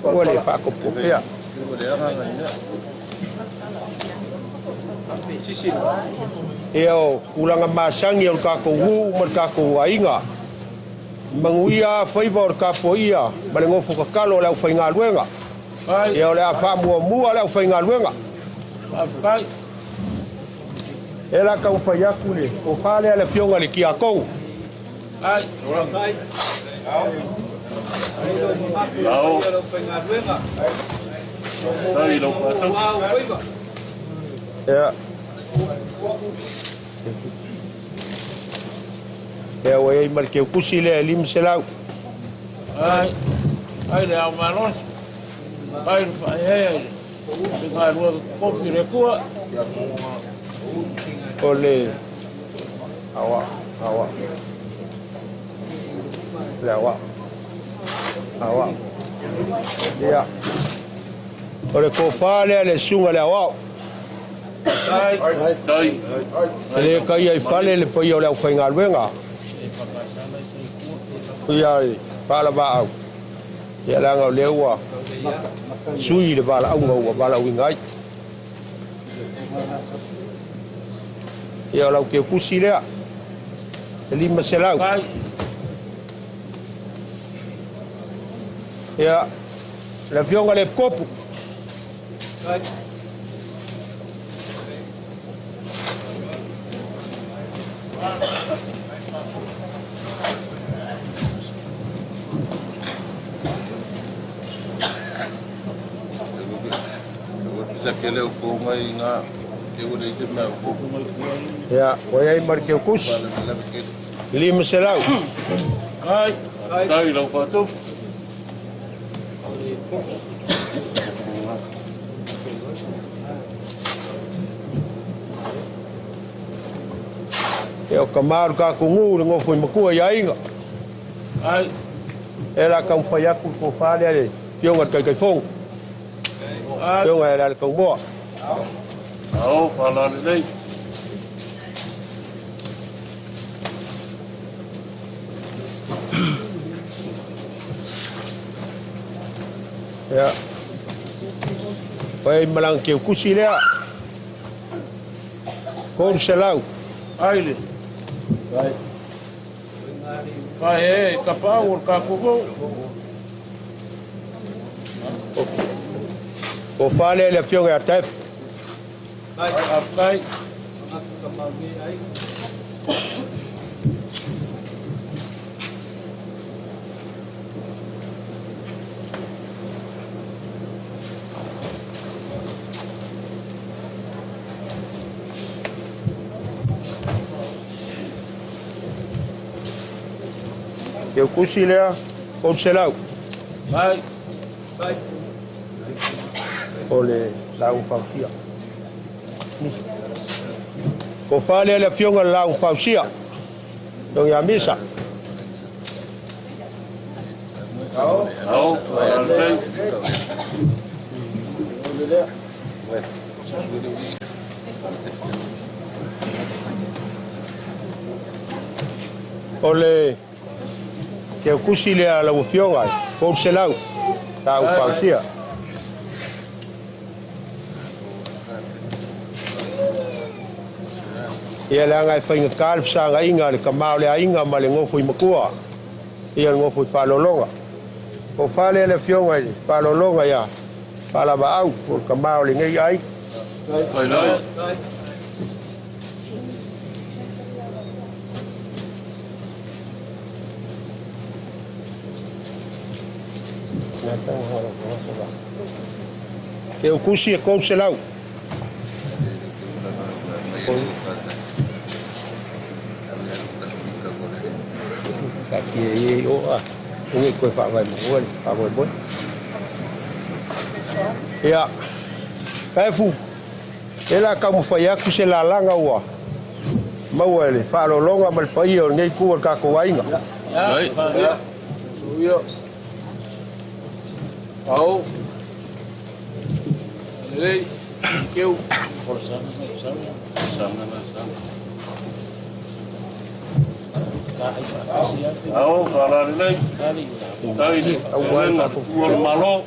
Speaker 8: ua le faakopokopea. Ia o tulaga masani o le tatou nuu ma le tatou aiga. Manuia faiva o le tapuaia ma le nofo tatalo o le aufaigaluega. Ia o le a faamuamua le aufaigaluega. E la taumafai atu le tofa lea le afioga i le Tiakono. Ia. Ia ua i ai ma le keukusi lea e 500.
Speaker 3: Ai, ai le au malosi. Ai le whaehea i le ngā kofi le kua.
Speaker 8: O le awa, awa. Le awa. Awa. Ia. O le kofa lea le suga le awao.
Speaker 3: Ai.
Speaker 5: Tai.
Speaker 8: E le kai ai fale le paia o le aufaigaluega. Ia e paalavaau. Ia leaga o lea ua sui le valaauga ua valaauina ai. Ia o lau keukusi lea. E 500. Ia le afioga le Kopu. Ia, ua i ai ma le keukusi. 500.
Speaker 3: Ai.
Speaker 5: Tai lau whātau.
Speaker 8: Ia o ka maru ka kungu le ngofo i makua i aiga.
Speaker 3: Ai.
Speaker 8: E la taumafai atu le tofa lea le afioga i le Taitaifono. Afioga ia le Alataumua.
Speaker 5: Ao, whālale nei.
Speaker 8: Ia. Ua i ai ma lana keukusi lea. 300.
Speaker 3: Ai le. Whaehea i kapau o le kākoko.
Speaker 8: Tofa lea le afioga ia Taefu.
Speaker 3: Ai.
Speaker 8: Keukusi lea, 300.
Speaker 3: Ai.
Speaker 8: O le laau fausia. Tofa lea le afioga i le laau fausia. Afioga ia Misa.
Speaker 5: Ao, whālale nei.
Speaker 8: O le keukusi lea lau afioga, 300. Laau fausia. Ia leaga e faigata le fesagaiga le kamā o le aiga ma le gofo i makua. Ia le gofo i faalologa. Tofa lea le afioga i le faalologa ia Paalavaau o le kamā o lenei aiga.
Speaker 5: Ai.
Speaker 8: Keukusi e 300. Ka ki e o a unge koe whaavai mua le whaavai moe. Ia, Kaefu, e la taumafai atu se lalaga ua maua e le faalologa ma le paia o lenei itu o le tatou aiga.
Speaker 3: Ai. Suia. Au. Lelei. Keu.
Speaker 5: Ao, whālale nei. Tai le.
Speaker 8: Au ai tatou.
Speaker 5: Ua le malo.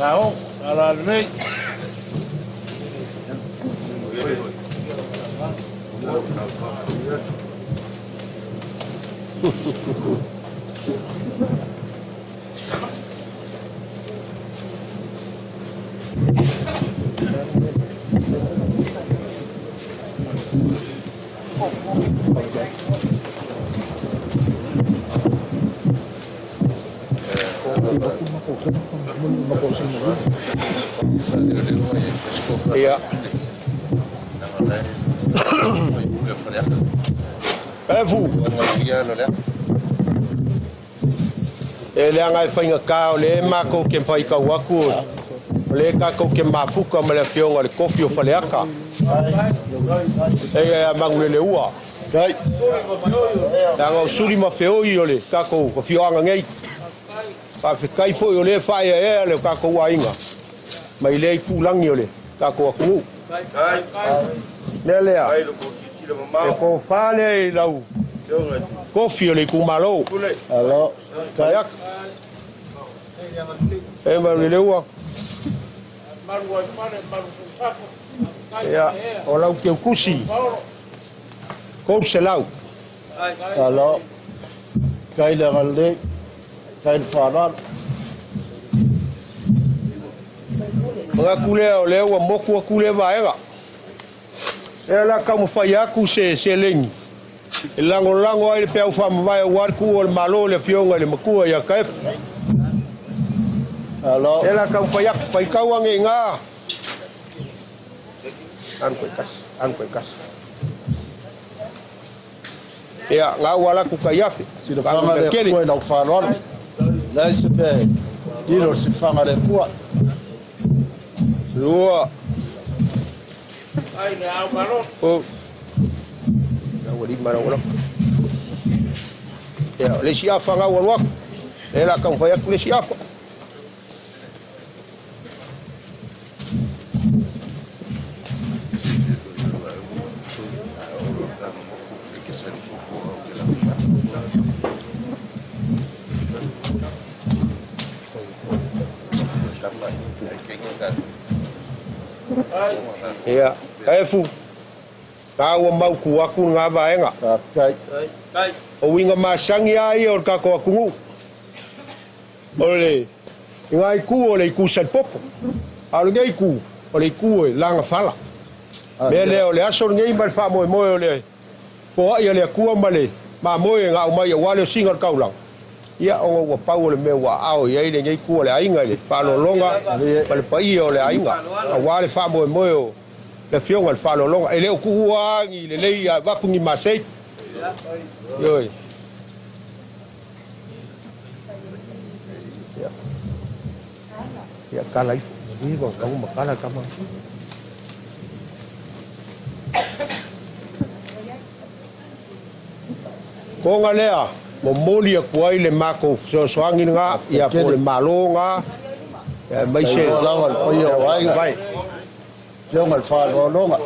Speaker 3: Ao, ala lelei.
Speaker 8: Ia. Efu. E leaga e faigata o lea makou ke faitau atu o lea tatou te mafuta ma le afioga i le kofi o Faleata. E ia Manuleleua. Leaga o suli ma feoi o le tatou afioaga nei. Faafetai foi o lea faaeaea le tatou aiga mai lea itulagi o le tatou atunuu. Lea lea, e tofa lea i lau kofi o le itumalo. Faleata. E Manuleleua. Ia, o lau teukusi. 300.
Speaker 4: Alo. Kai le agalelei. Kai le faaaloalo.
Speaker 8: Manatu lea o lea ua motu atu lea vaega. Lea la taumafai atu se seleni e lagolago ai le peau faamavae aua le tuua o le Malo i le afioga i le matua ia Kaefu.
Speaker 4: Alo.
Speaker 8: Lea la taumafai atu, faitau ane i ina. Alu taitasi, alu taitasi. Ia, ngā ua ala atu taiafe.
Speaker 4: Silafaga le Atua i lau faaaloalo. Leai se mea e lilo i le silafaga a le Atua.
Speaker 8: Lua. O. Ua lima lau alofa. Ia, o le isi afa ngā ua alu atu. Lea la taumafai atu le isi afa. Ia, Kaefu, tāua mautu atu ngā vaega. O uiga masani lava ia o le tatou atunuu. O le i ngā itu o le itu Salipopo, a o lenei itu o le itu e lagafala. Mea lea o le aso lenei ma le faamoemoe o le foai a le Atua ma le mamoe e gao mai aua le osiga o le taulaga. Ia, ona ua pau o le mea ua aao i ai lenei itu o le aiga i le faaaloaloga ma le paia o le aiga, aua le faamoemoe o le afioga i le faaaloaloga. E le o tuua lava ni lelei ae avatu ni masei. Ioe. Ia, kala ifo. Iwa, kau makala kama. Konga lea, momoli atu ai le matou fesoasoani lena, ia po o le Malo lena, aemaise
Speaker 4: Tauloa lava le paia o aiga, afioga i le faaaloaloga.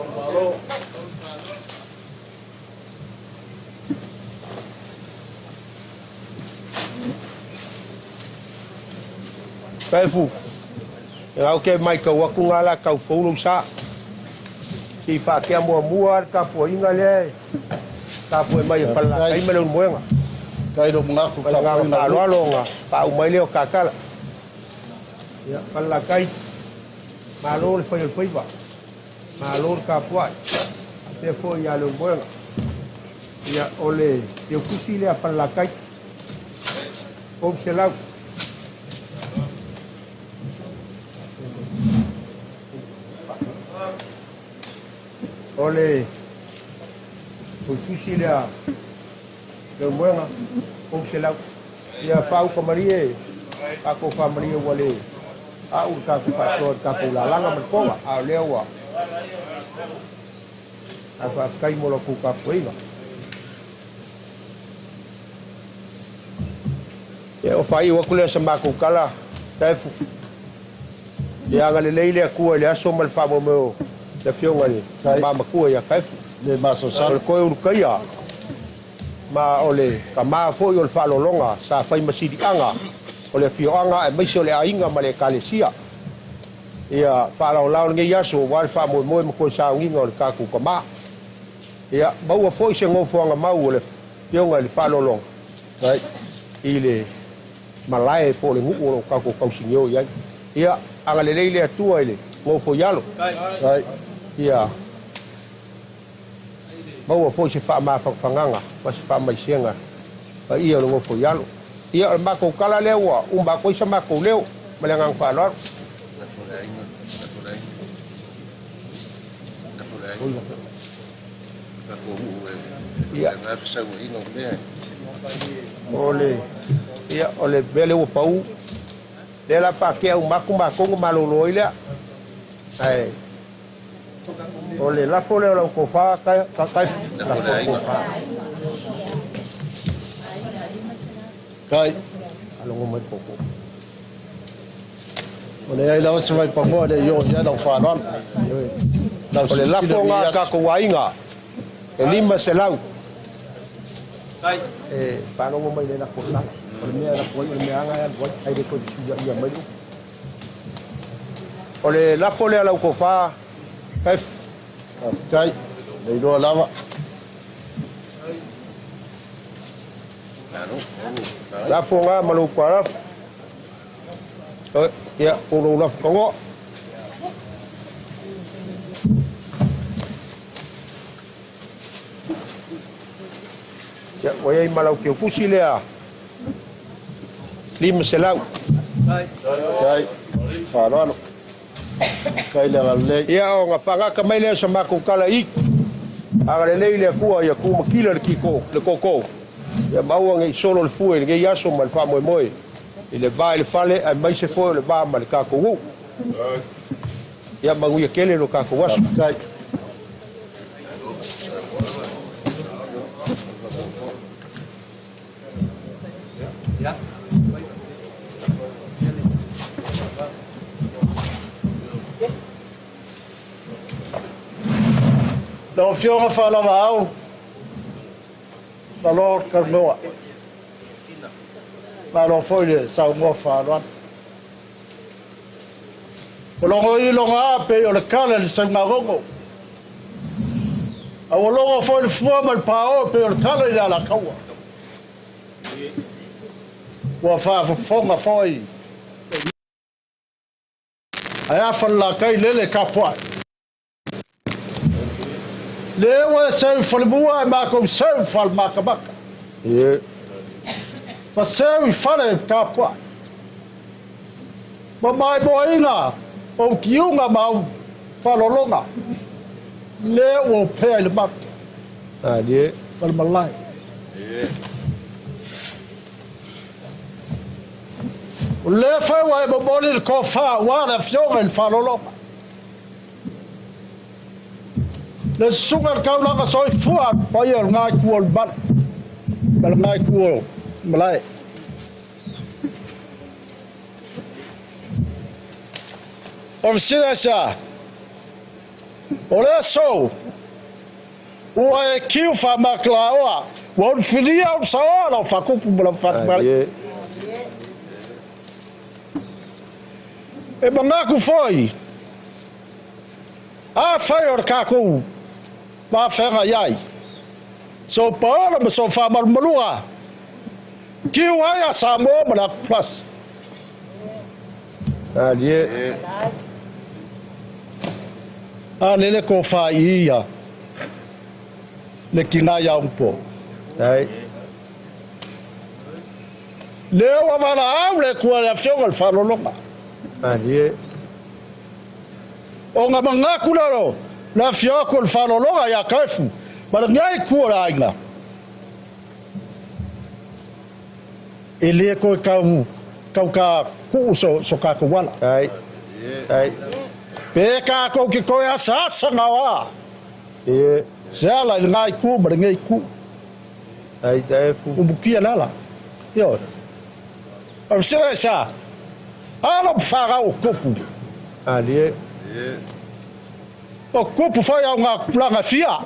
Speaker 8: Kaefu, e au ke matau atu ngā la tau fou lou sa. Se i faatea muamua le tapuaiga lea e tapuai mai e Falelatai ma Leulumoega.
Speaker 4: Kai lou manatu
Speaker 8: Ma le agaga faaaloalo ona faauma ai lea o tatala. Ia, Falelatai, malo le fai o le faiva, malo le tapuai, faapea foi ia Leulumoega. Ia, o le teukusi lea a Falelatai, 300. O le tusi lea Leulumoega, 300. Ia faauka malie, tatou faamalie ua le a'u le tatou faasoa i le tatou lalaga ma le toga, a o lea ua ae faafetai mo la outou tapuaiga. Ia, ua faaiu atu lea sa matou tala, Taefu. Ia agalelei le Atua i le aso ma le faamoemoe o le Afioga i le Tama Matua ia Taefu.
Speaker 4: Le masalosalo.
Speaker 8: O le toe ulutaia ma o le tama foi o le faaaloaloga sa fai ma siliaga o le afioaga aemaise o le aiga ma le ekalesia. Ia faalaolao lenei aso aua le faamoemoe ma toe sauniga o le tatou tamā. Ia maua foi se nofoaga mau o le Afioga i le Faaaloaloga i le malae po o le nuu o lo o tatou tausinio i ai. Ia agalelei le Atua i le nofo i alo. Ia maua foi se faamafanafanaga ma se faamaisega paia o le nofo i alo. Ia o le matou tala lea ua uma atu ai sa matou leo ma le agaga faaaloalo. Ia, o le, ia, o le mea lea ua pau, lea la faatea uma atu matou ona malolo ai lea. Ae, o le lafo lea o lau tofa, ka, ka, ka, lafo tofa.
Speaker 3: Kai.
Speaker 8: Alogo mai koko.
Speaker 3: O le ai lava se vaipagoa le i oo i ai lau faaaloalo. Lau
Speaker 8: O le
Speaker 3: silasila
Speaker 8: lafoga
Speaker 3: i
Speaker 8: a
Speaker 3: aso.
Speaker 8: tatou aiga, e 500. E faalogo mai le lafo tala. O le mea e lafo ai, o le mea aga e alu ai, ai le toe fesuiaia mai le upu. O le lafo lea lau tofa, F.
Speaker 3: Faafetai, le iloa lava.
Speaker 8: Lafo nga ma lou tualafo. Ia, po lou lafo tagoa. Ia, ua i ai ma lau teutusi lea, 500.
Speaker 3: Kai, faaaloalo. Kai le agalelei.
Speaker 8: Ia, ona faagata mai lea o sa matou tala i. Agalelei le Atua ia tumakila le kiko, le koko. Ia maua nei solo le fue i lenei aso ma le faamoemoe. I le va i le fale, aemaise foi o le va ma le tatou nuu. Ia manuia tele lo tatou aso.
Speaker 3: Kai. Lau Afioga Faalavaau, malo le talanoa. Malo foi le saunoa faaaloalo. O logo i loga a pei o le kala i le saugagogo. A ua logo foi le fua ma le paoa pei o le kala i le alakaua. Ua faafofoga foi. Ae a falelakai lele tapuai. Le ua e seu i falemua ae matou seu i falemakamaka. Ma seu i fale tapuai. Ma maimoaina ou tiuga ma au faalologa. Le ua opea i le malu. Ma le malae. O lea foi ua e momoli le tofa aua le Afioga i le Faalologa. Le susuga i le taulaga soifua a le paia o lena itu o le malu ma lena itu o le malae. O le fesili aisea? O le aso ua e kiu faamakalaoa, ua ulufilia ulusaoa lau faatupu ma lau faatamalii. E manatu foi, afai o le tatou mafeagai ai, so paola ma so faamalumaluga, kiu ai a Samoa ma le atu Farasi. A lele tofa i ia le tina ia Upo. Lea ua valaau le Atua i le Afioga i le Faalologa. Ona manatu lea o le afio atu o le Faalologa ia Kaefu ma lenei itu o le aiga. E le toe tau tau ta tuu so tatou ala. Pe tatou te toe asaasa gaoa. Se ala i lena itu ma lenei itu. Umutia le ala. Ioe. O le sila e sa. Alo ma wharau o kupu. O kupu whai au ngā kupulanga fia.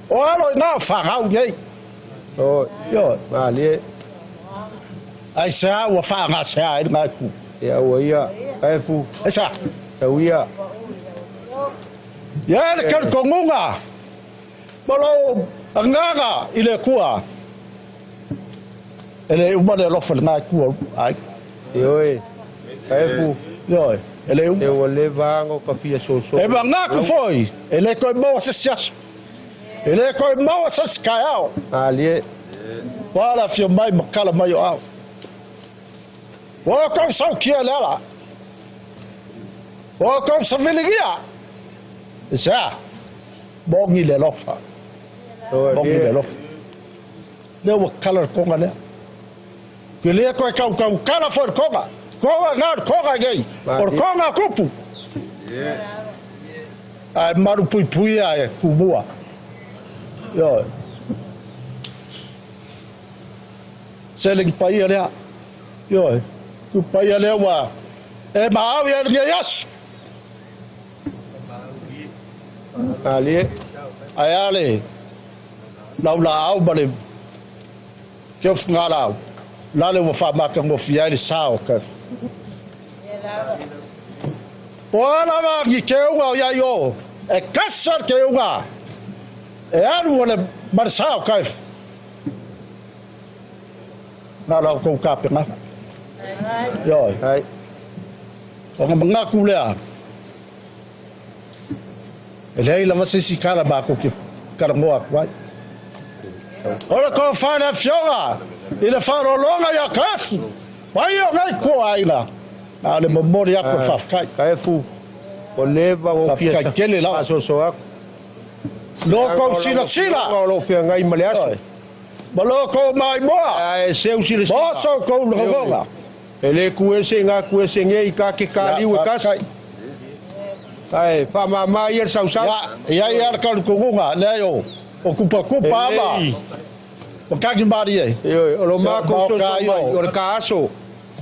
Speaker 3: O alo i ngā wharau nei. Ioe.
Speaker 4: Aisea ua faagasea ai lena itu?
Speaker 8: Ia ua ia, Kaefu.
Speaker 4: Aisea?
Speaker 8: Tau ia.
Speaker 4: Ia le talitonuga ma lou agaga i le Atua, e le uma le alofa i lena itu o aiga.
Speaker 8: Ioe, Kaefu.
Speaker 4: Ioe, e le uma.
Speaker 8: E ua leva lava ona ta fia soso.
Speaker 4: E manatu foi, e le toe maua se isi aso. E le toe maua se isi taeao.
Speaker 8: Malie.
Speaker 4: Ua le afio mai ma tala mai o au. Ua outou sautia i le ala. Ua outou saviligia. I se a? Moni le alofa. Moni le alofa. Lea ua tala le toga lea. Ke le toe tautautala foi le toga. Toga na o le toga nei. O le toga a tupu. Ae malupuipuia e Tumua. Ioe. Seleni paia lea. Ioe. Tupu paia lea ua e maau i ai lenei aso.
Speaker 8: Malie.
Speaker 4: Ae a le laulaau ma le keofugalau, lale ua faamatagofie ai le sa o Kefu. Po o a lava ni keuga o i ai o, e kasa le keuga e alu ma le sa o Kefu. Na o la outou tapenaga. Ioe. Ona manatu lea, e leai lava se isi tala matou te talanoa atu ai. O le tofa i le Afioga i le Faaaloaloga ia Kaefu, mai o nei tua aiga, na o le momoli atu o le faafetai.
Speaker 8: Kaefu, ua leva ona fia
Speaker 4: Faafetai tele lava.
Speaker 8: faasoasoa atu.
Speaker 4: Lo outou silasila.
Speaker 8: O lo o feagai ma le aso.
Speaker 4: Ma lo outou maimoa.
Speaker 8: Ae seu silasila.
Speaker 4: Ma oso outou lagona.
Speaker 8: E le ku ese i ngā ku ese nei i ka ke ka liu e kasi. Ae faamāmā ia le sausau.
Speaker 4: Ia, e i ai lava le talitonuga, leai o, o kupakupa lava ma kagi malie.
Speaker 8: Ioe, o lo makou soso mai, o le ka aso.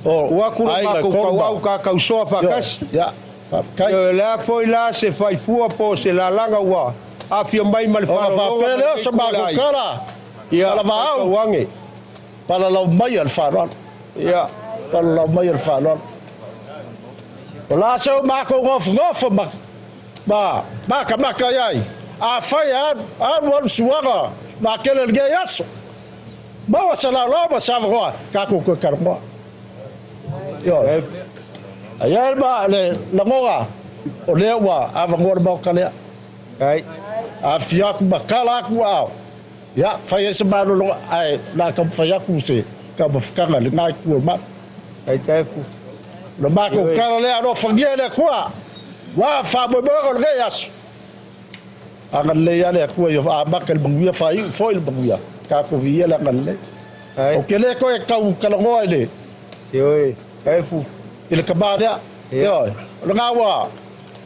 Speaker 8: Ua aku lo makou kauau ka kausoa faatasi.
Speaker 4: Ia, faafetai.
Speaker 8: Ioe, o le a foi la se faifua po o se lalaga ua aafia mai ma le
Speaker 4: Ona
Speaker 8: faalologa
Speaker 4: faapea
Speaker 8: ma
Speaker 4: lea o
Speaker 8: lenei
Speaker 4: se matou
Speaker 8: kula ai.
Speaker 4: tala,
Speaker 8: Ia,
Speaker 4: palavaau,
Speaker 8: faitauage.
Speaker 4: palalau mai a le faaaloalo.
Speaker 8: Ia.
Speaker 4: Palalau mai a le faaaloalo. O la se o makou nofonofo ma ma makamaka i ai, afai e alu alu suaga makele i lenei aso, maua se laolao ma se avanoa tatou toe talanoa. Ioe. Ae i ai ma le lagona, o lea ua avanoa le Maota lea. Afifio atu ma tala atu aao, ia, fai ai se malologa, ae o le a taumafai atu se taumafataga i lena itu o le malu. O le matou tala lea, alofagia e le Atua, ua faamoemoega o lenei aso. Agalelei lava le Atua ia amata i le manuia, faaiu foi i le manuia, tatou viia le agalelei. Ou te le toe tau talanoa i le i le tama lea. Ioe, o lena ua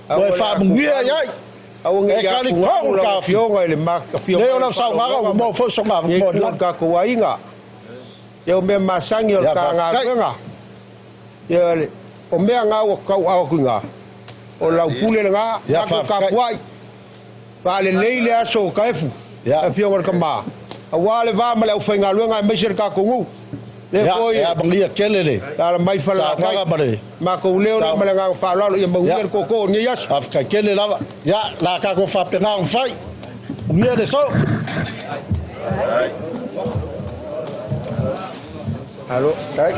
Speaker 4: ua e faamanuia i ai. E talitonu le taofi. Lea o lau saunoaga ua maua foi sona avanoa i le lagi.
Speaker 8: Tatou aiga. Ia o mea masani o le
Speaker 4: Ia, faafetai.
Speaker 8: ta galuega. Ia o mea na ua tauaao atu i ina, o lau pule lena,
Speaker 4: Ia,
Speaker 8: tatou
Speaker 4: faafetai.
Speaker 8: tapuai. Faalelei le aso o Kaefu,
Speaker 4: Ia.
Speaker 8: le afioga i le tama, aua le va ma le aufaigaluega aemaise le tatou nuu. Lea
Speaker 4: Ia,
Speaker 8: foi
Speaker 4: e amagia tele le
Speaker 8: lala mai Falelatai,
Speaker 4: saunoaga ma le
Speaker 8: matou leo lea ma le agaga faaaloalo ia manuia
Speaker 4: Ia.
Speaker 8: le tootoo o lenei aso.
Speaker 4: Faafetai tele lava. Ia, la tatou faapena ona fai. Manuia le so.
Speaker 8: Alo.
Speaker 4: Kai.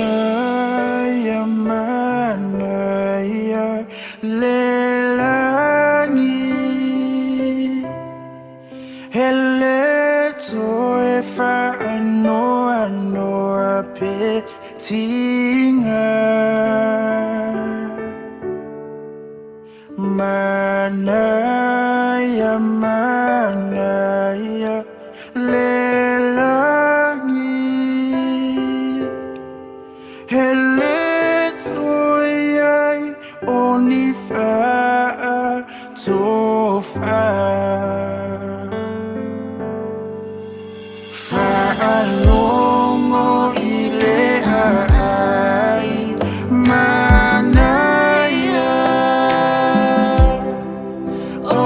Speaker 7: Manaya, manaya, lelani. Hele toe fa ano ano apetinga. Manaya, manaya, lelani. Hele toe ai oni fa tofa. Fa'alongo i le ai manaia. O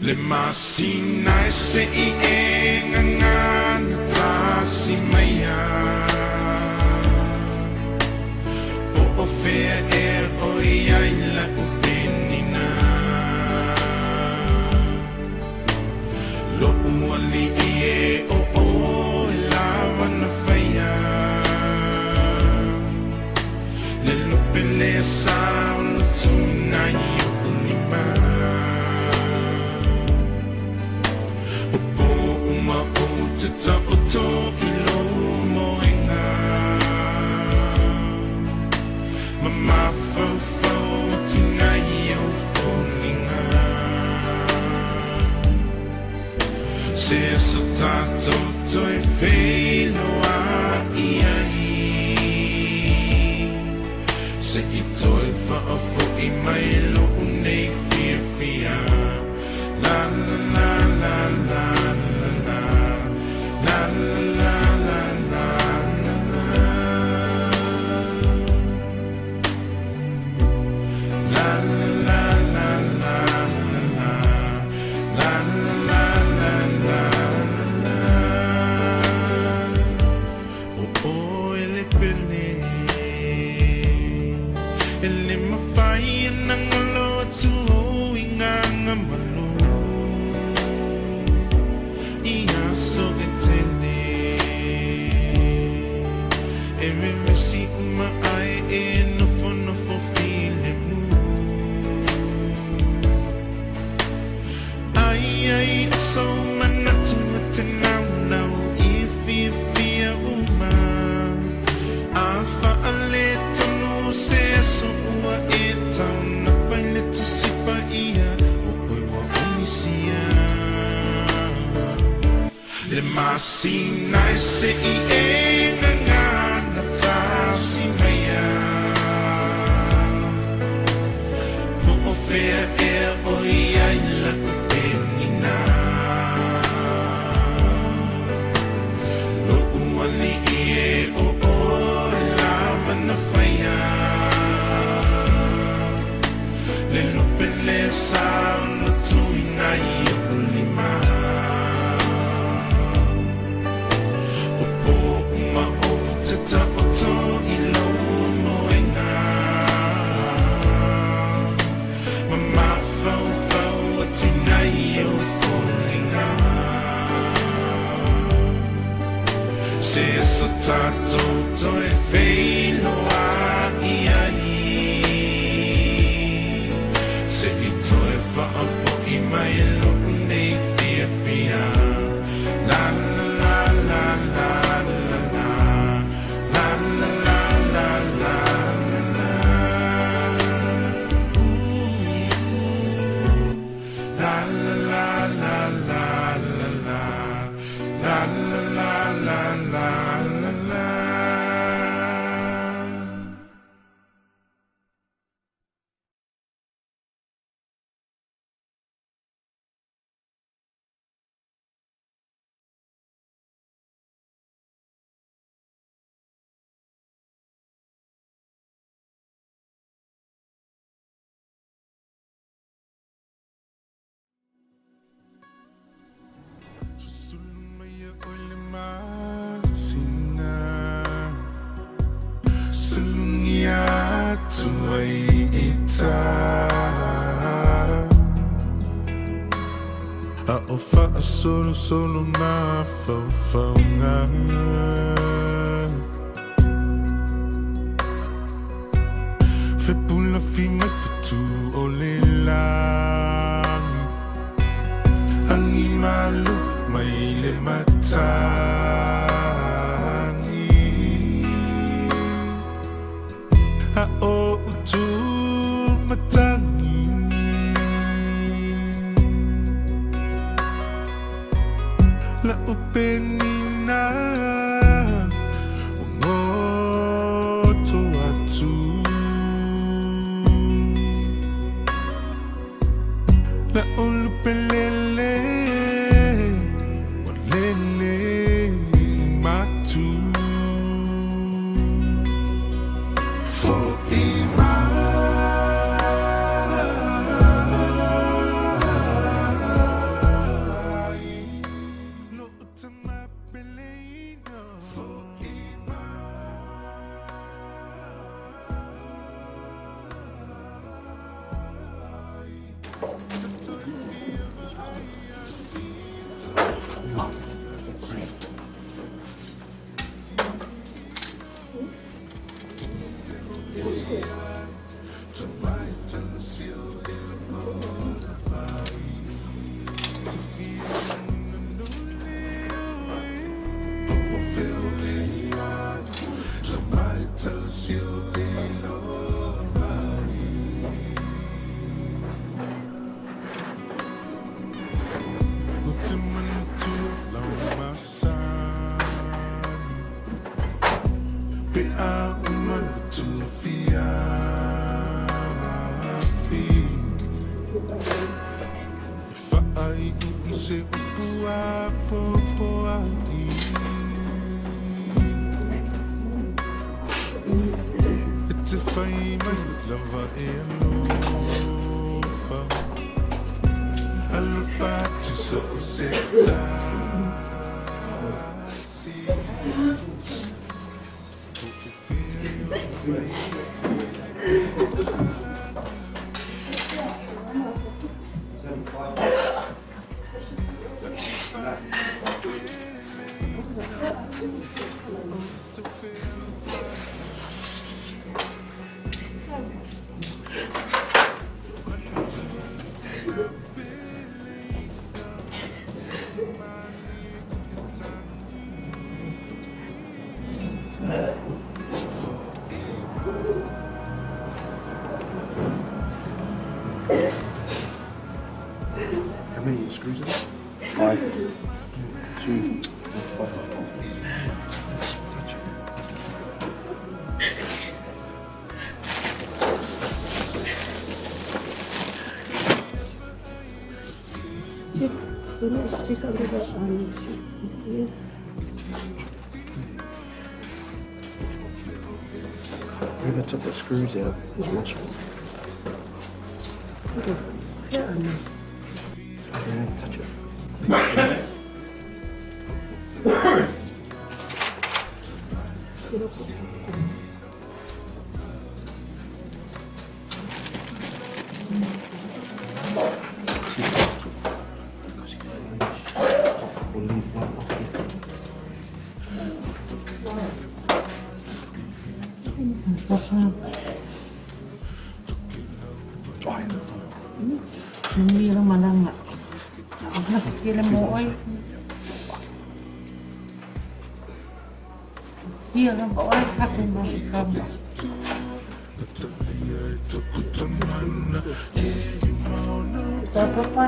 Speaker 7: Le masina e se i e ngangana tasi maya Po o fea e o ia i la upenina Lo uali i e o o lawa na whaia Le lope le sa o lo tuna i o ulima O po uma o te ta o tō i lo moenga. aso tātou toe wheloa i ai. Se i toe whaafo i mai lo nei fia fia. La la la la la la la. La la la la la la. La la la la la la. La la la la la la. Oh oh ele pele. Ele mawhai nangolo atu o i ngā malo. I aso e tele. E reresi uma ai e nofo nofo file mu. Ai ai aso manatu te nau nau i fia fia uma. A whaale tonu se aso ua e tau na paile tu sipa ia o koe wa omisia. Le masina e se i e ngā na tasi mea. Po o whea e o ia i la kupenina. Lo uali i e o o lava na whaia. Le lupe le sao no tuina i o lima. O po uma o te taoto i lo moenga. Mama fau fau atu nei o fōlinga. Se so tātou toe wheiloa i ai. Se i toe whaafo i mai lo nei fia fia. La la la la la la la. La la la la la la la. La la la la la la la. La la la la la la la.
Speaker 9: Solo, solo ma faufaunga. Fepula fi mai fetu o le langi. Angi malu mai le matangi. A o utu matangi. La upenina o atu. La ulupelele walele matu. Pe a uma tu fia fi Fa ai i se upua popo ai Te whai mai lava e alofa Alofa te so se tasi
Speaker 10: How many screws are there? 5, 2, 5. Touch it.
Speaker 11: Check out the yes.
Speaker 10: Whoever took the screws out is lost one. Yeah, touch it. We'll leave one off here.
Speaker 11: Mira malanga. Kila mo ay. Siya lang ba ay ako makikam. Papa.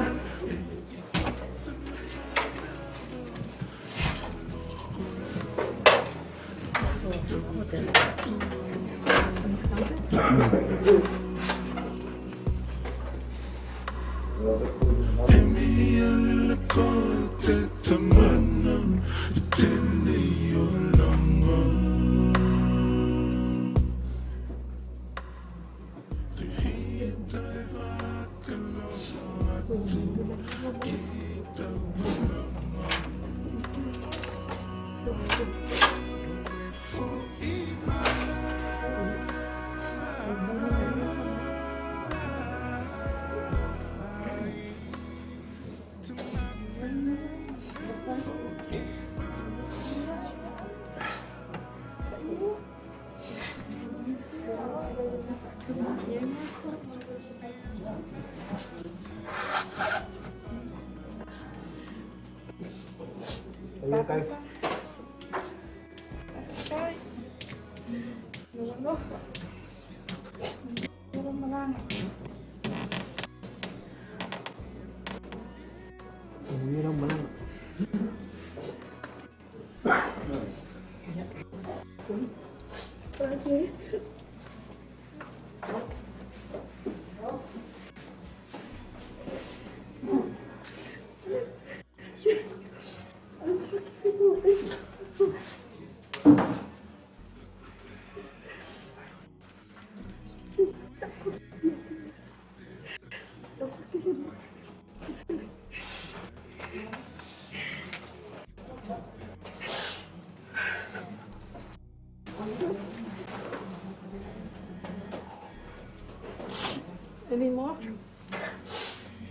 Speaker 11: Any more?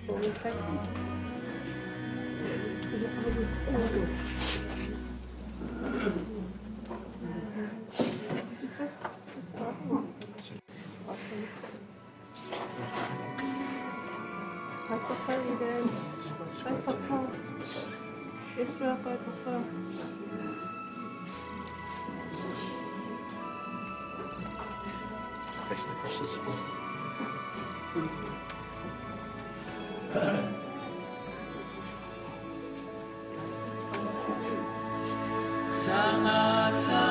Speaker 11: Will we take them?
Speaker 10: Face the crosses.
Speaker 7: Tangata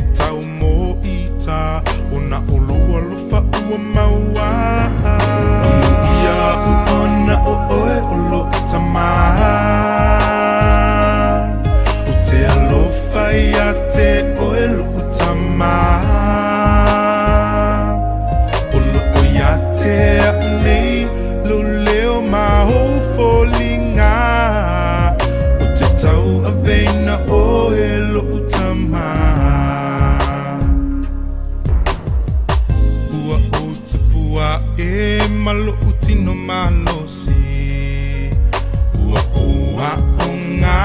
Speaker 7: e tau mo ita o na o lua lofa ua maua. Ia ona o oe o lo tama o te alofa ia te oe lo tama o lo o ia te au nei lo leo ma ho folinga o te tau aveina oe lo tama. Ua o tupua e malo utino malosi ua o aonga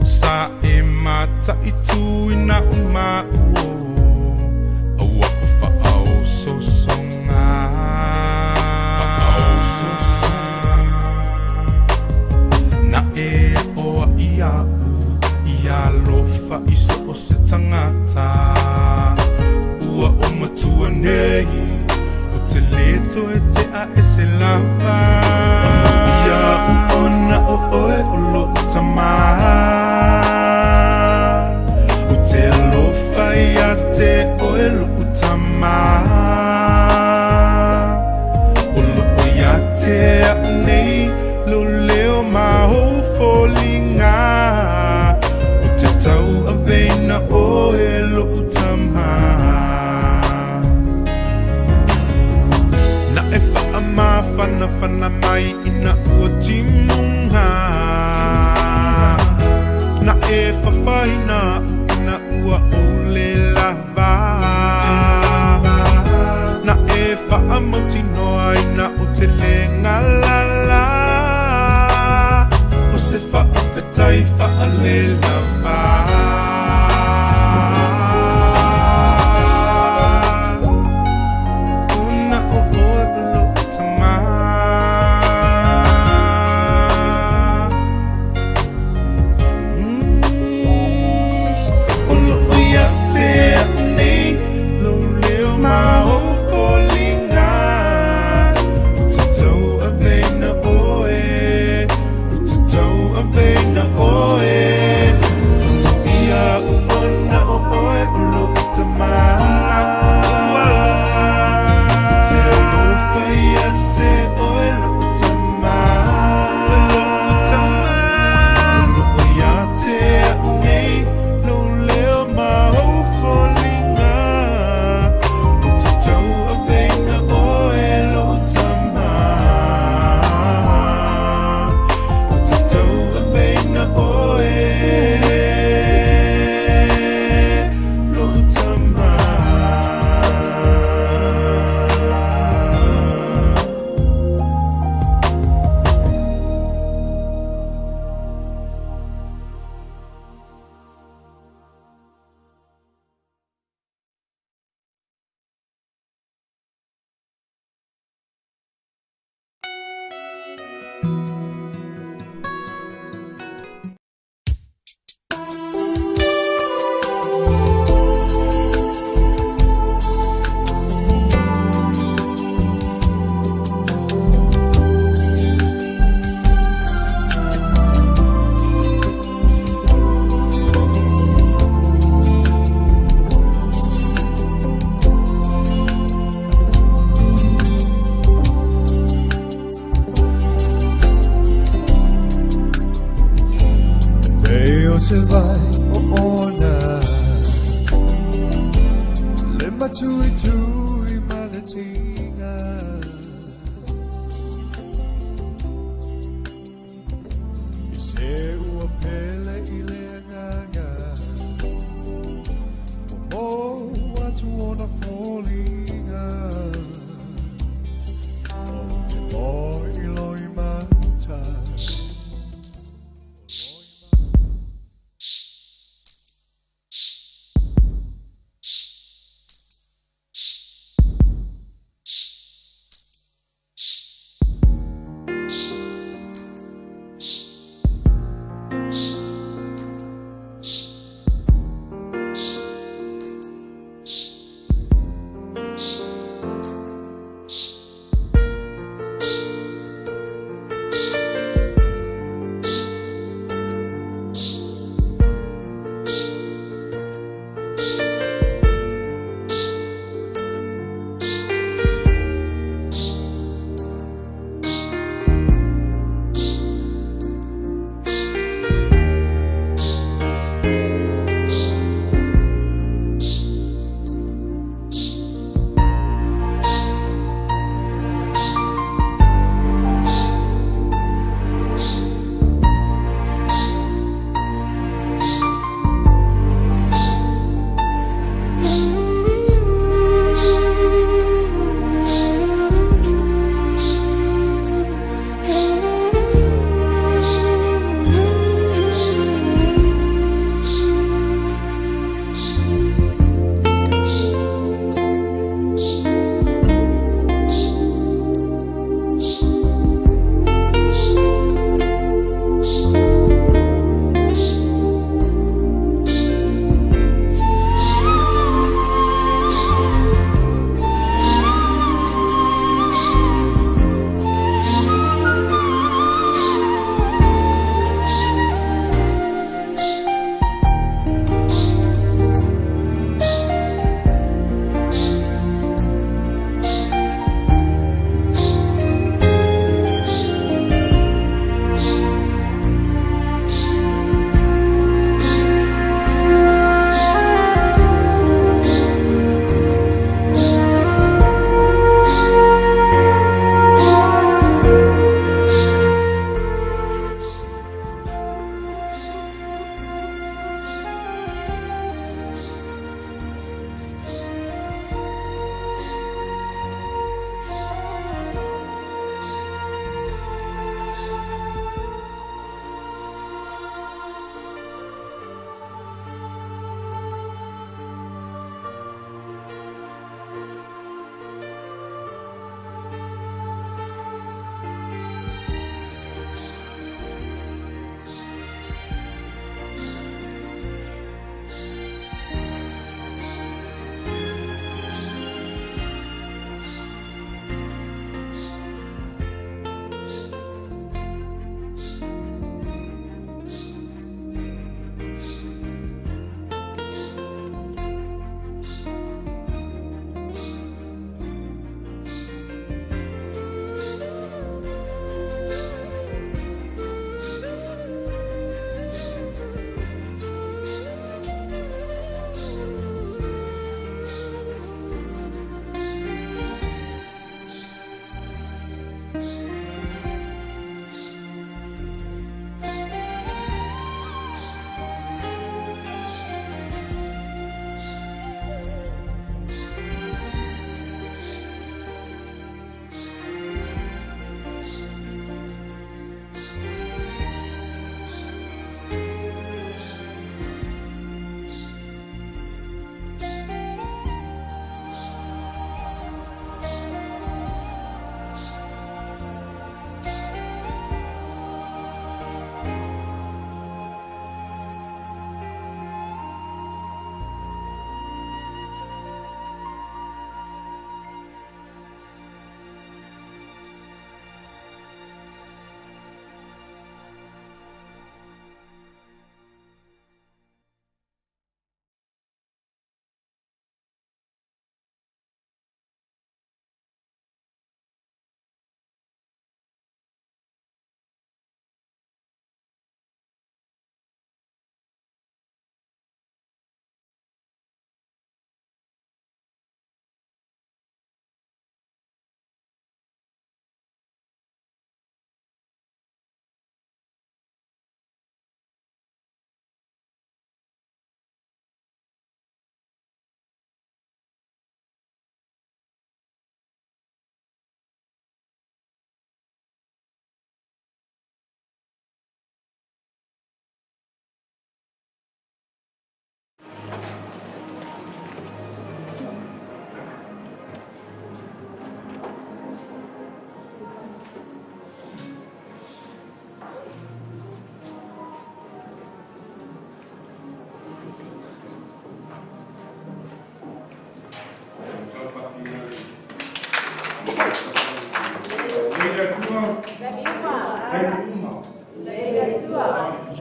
Speaker 7: sa e mata i tuina o mauo aua o whaau sosonga whaau sosonga na e oa ia u ia lofa i so o se tangata ua o matua nei o te leto e te a e se lava. Ia ona o oe o lo tama o te alofa ia te oe lo tama o lo o ia te au nei lo leo ma ho folinga o te tau aveina oe lo tama. Na e wha whana whana mai ina ua timunga na e whawhaina ina ua ole lava na e whaamautinoa ina o te lenga lala o se whaawhetai whaale lava. Ona o oe o lo tama o lo o ia te au nei lo leo ma o folinga o te tau aveina oe o te tau aveina oe ia ona o oe o lo tama te alofa ia te oe lo tama o lo o ia te au nei lo leo ma o folinga o te tau aveina oe lo tama o te tau aveina oe lo tama.
Speaker 9: Leo se vai o ona Le matui tui malatinga I se ua pele i le anganga Mo mo atu ona folinga O te mo i loi mata.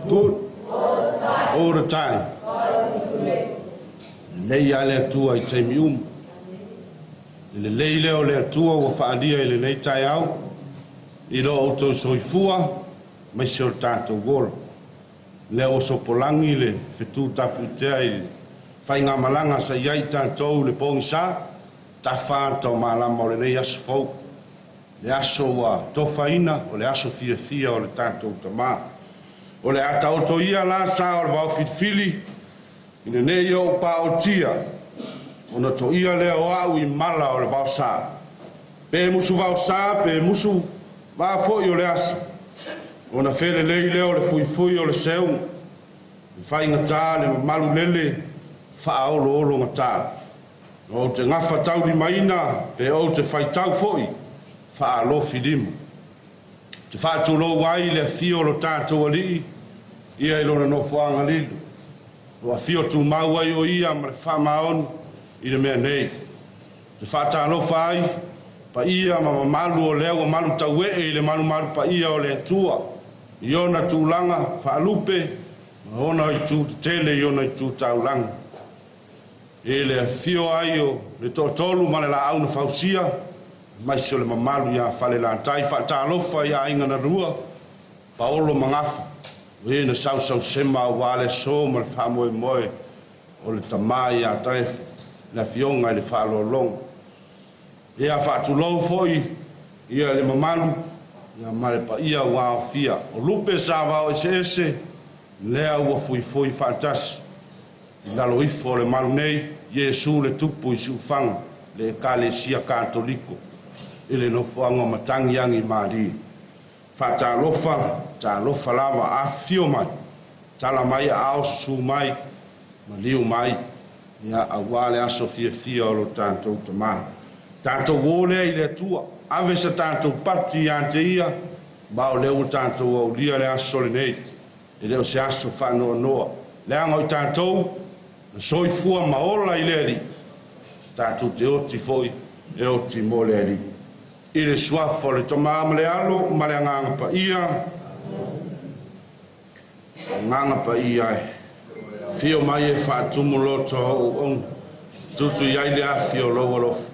Speaker 4: good all the time. Lelei lava le Atua i taimi uma. Le lelei lea o le Atua ua faaalia i lenei taeao i lo outou soifua aemaise o le tatou ola. Lea ua sopolagi le fetu tapuitea i le faigamalaga sa i ai tatou i le pogisa, tafa ata o malama o lenei aso fou. Le aso ua tofaina o le aso fiafia o le tatou Tama. O le a taoto ia la sa o le vaofilifili ina ne i ou paotia ona toia lea o au i mala o le vaosa. Pe musu vaosa pe musu va foi o le asa, ona felelei lea o le fuifui o le seuga, le faigata le mamalu lele faaoloologata. Ou te gafataulimaina pe ou te faitau foi faalofilima. Te faatulou ai le afio o lo tatou Alii ia i lona nofoaga lilo. O afio tumau ai o ia ma le faamaoni i le mea nei. Te faatalofa ai paia ma mamalu o lea ua malu tauee i le malumalu paia o le Atua i ona tulaga faalupe ma ona itu tetele i ona itu taulaga. E le afio ai o le toatolu ma le laau na fausia, aemaise o le mamalu ia Falelatai, faatalofa i aiga na lua, Paolo ma Gafa, o e na sausausema aua le aso ma le faamoemoe o le tama ia Taefo, le afioga i le faaaloaloga. Ia faatulou foi ia le mamalu ia ma le paia ua aofia. O lupe sa vao eseese, lea ua fuifui faatasi i lalo ifo o le malu nei, Iesu le Tupu i Siufaga, le Ekalesia Katoliko i le nofoaga o Matagiagi Malie. Faatalofa, talofa lava, afifio mai, tala mai aao, susu mai, maliu mai, ia aua le aso fiafia o lo tatou Tama. Tatou o lea i le Atua, ave sa tatou pati ia te ia, ma o lea ua tatou aulia le aso lenei. E le o se aso faanoanoa, leaga o i tatou na soifua ma ola i le Alii, tatou te oti foi e oti mo le Alii. I le suafa o le Tama ma le Alo ma le Agaga Paia, Agaga Paia e, fio mai e faatumu loto o auauna, tutu i ai le afi o lou alofa.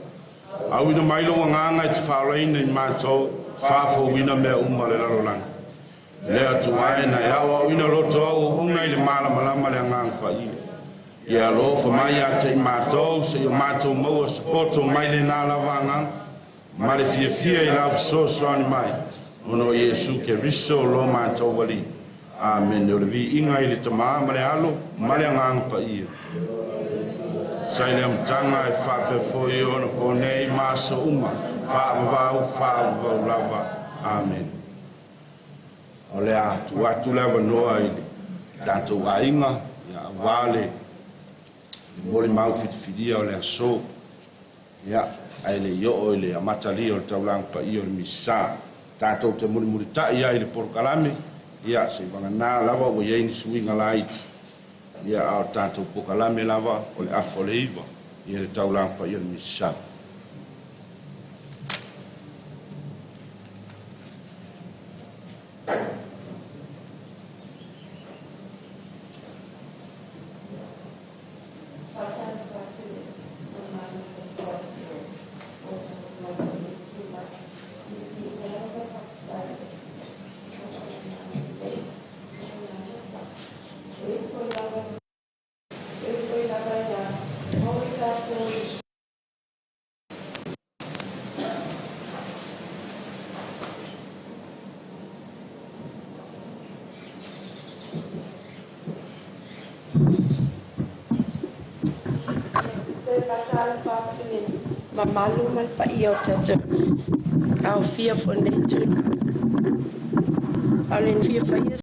Speaker 4: Auina mai lou agaga e te faaolaina i matou, faafouina mea uma o le lalolagi. Le Atua e na e aoaoina loto o auauna i le malamalama le Agaga Paia. Ia alofa mai ia te i matou, seia matou maua se poto mai lena lava agaga, ma le fiafia i lau fesoasoani mai, ona o Iesu Keriso lo matou Alii. Amene. O le viiga i le Tama ma le Alo ma le Agaga Paia. Sa i le amataga e faapea foi ona po nei ma aso uma, faavavau, faavavau lava. Amene. O le a tuu atu le avanoa i le tatou aiga, ia aua le molimau filifilia o le aso. Ia, ae le i oo i le amatalia o le taulaga paia o le Misa, tatou te mulimulitai ai i le polokalame, ia se i vagana lava ua i ai ni suiga laiti. Ia, a o le tatou polokalame lava o le afa o le 9, ia le taulaga paia o le Misa.
Speaker 12: Faatalofa atu i le mamalu ma le paia o tatou aofia foi i lenei itula. A o le fia faia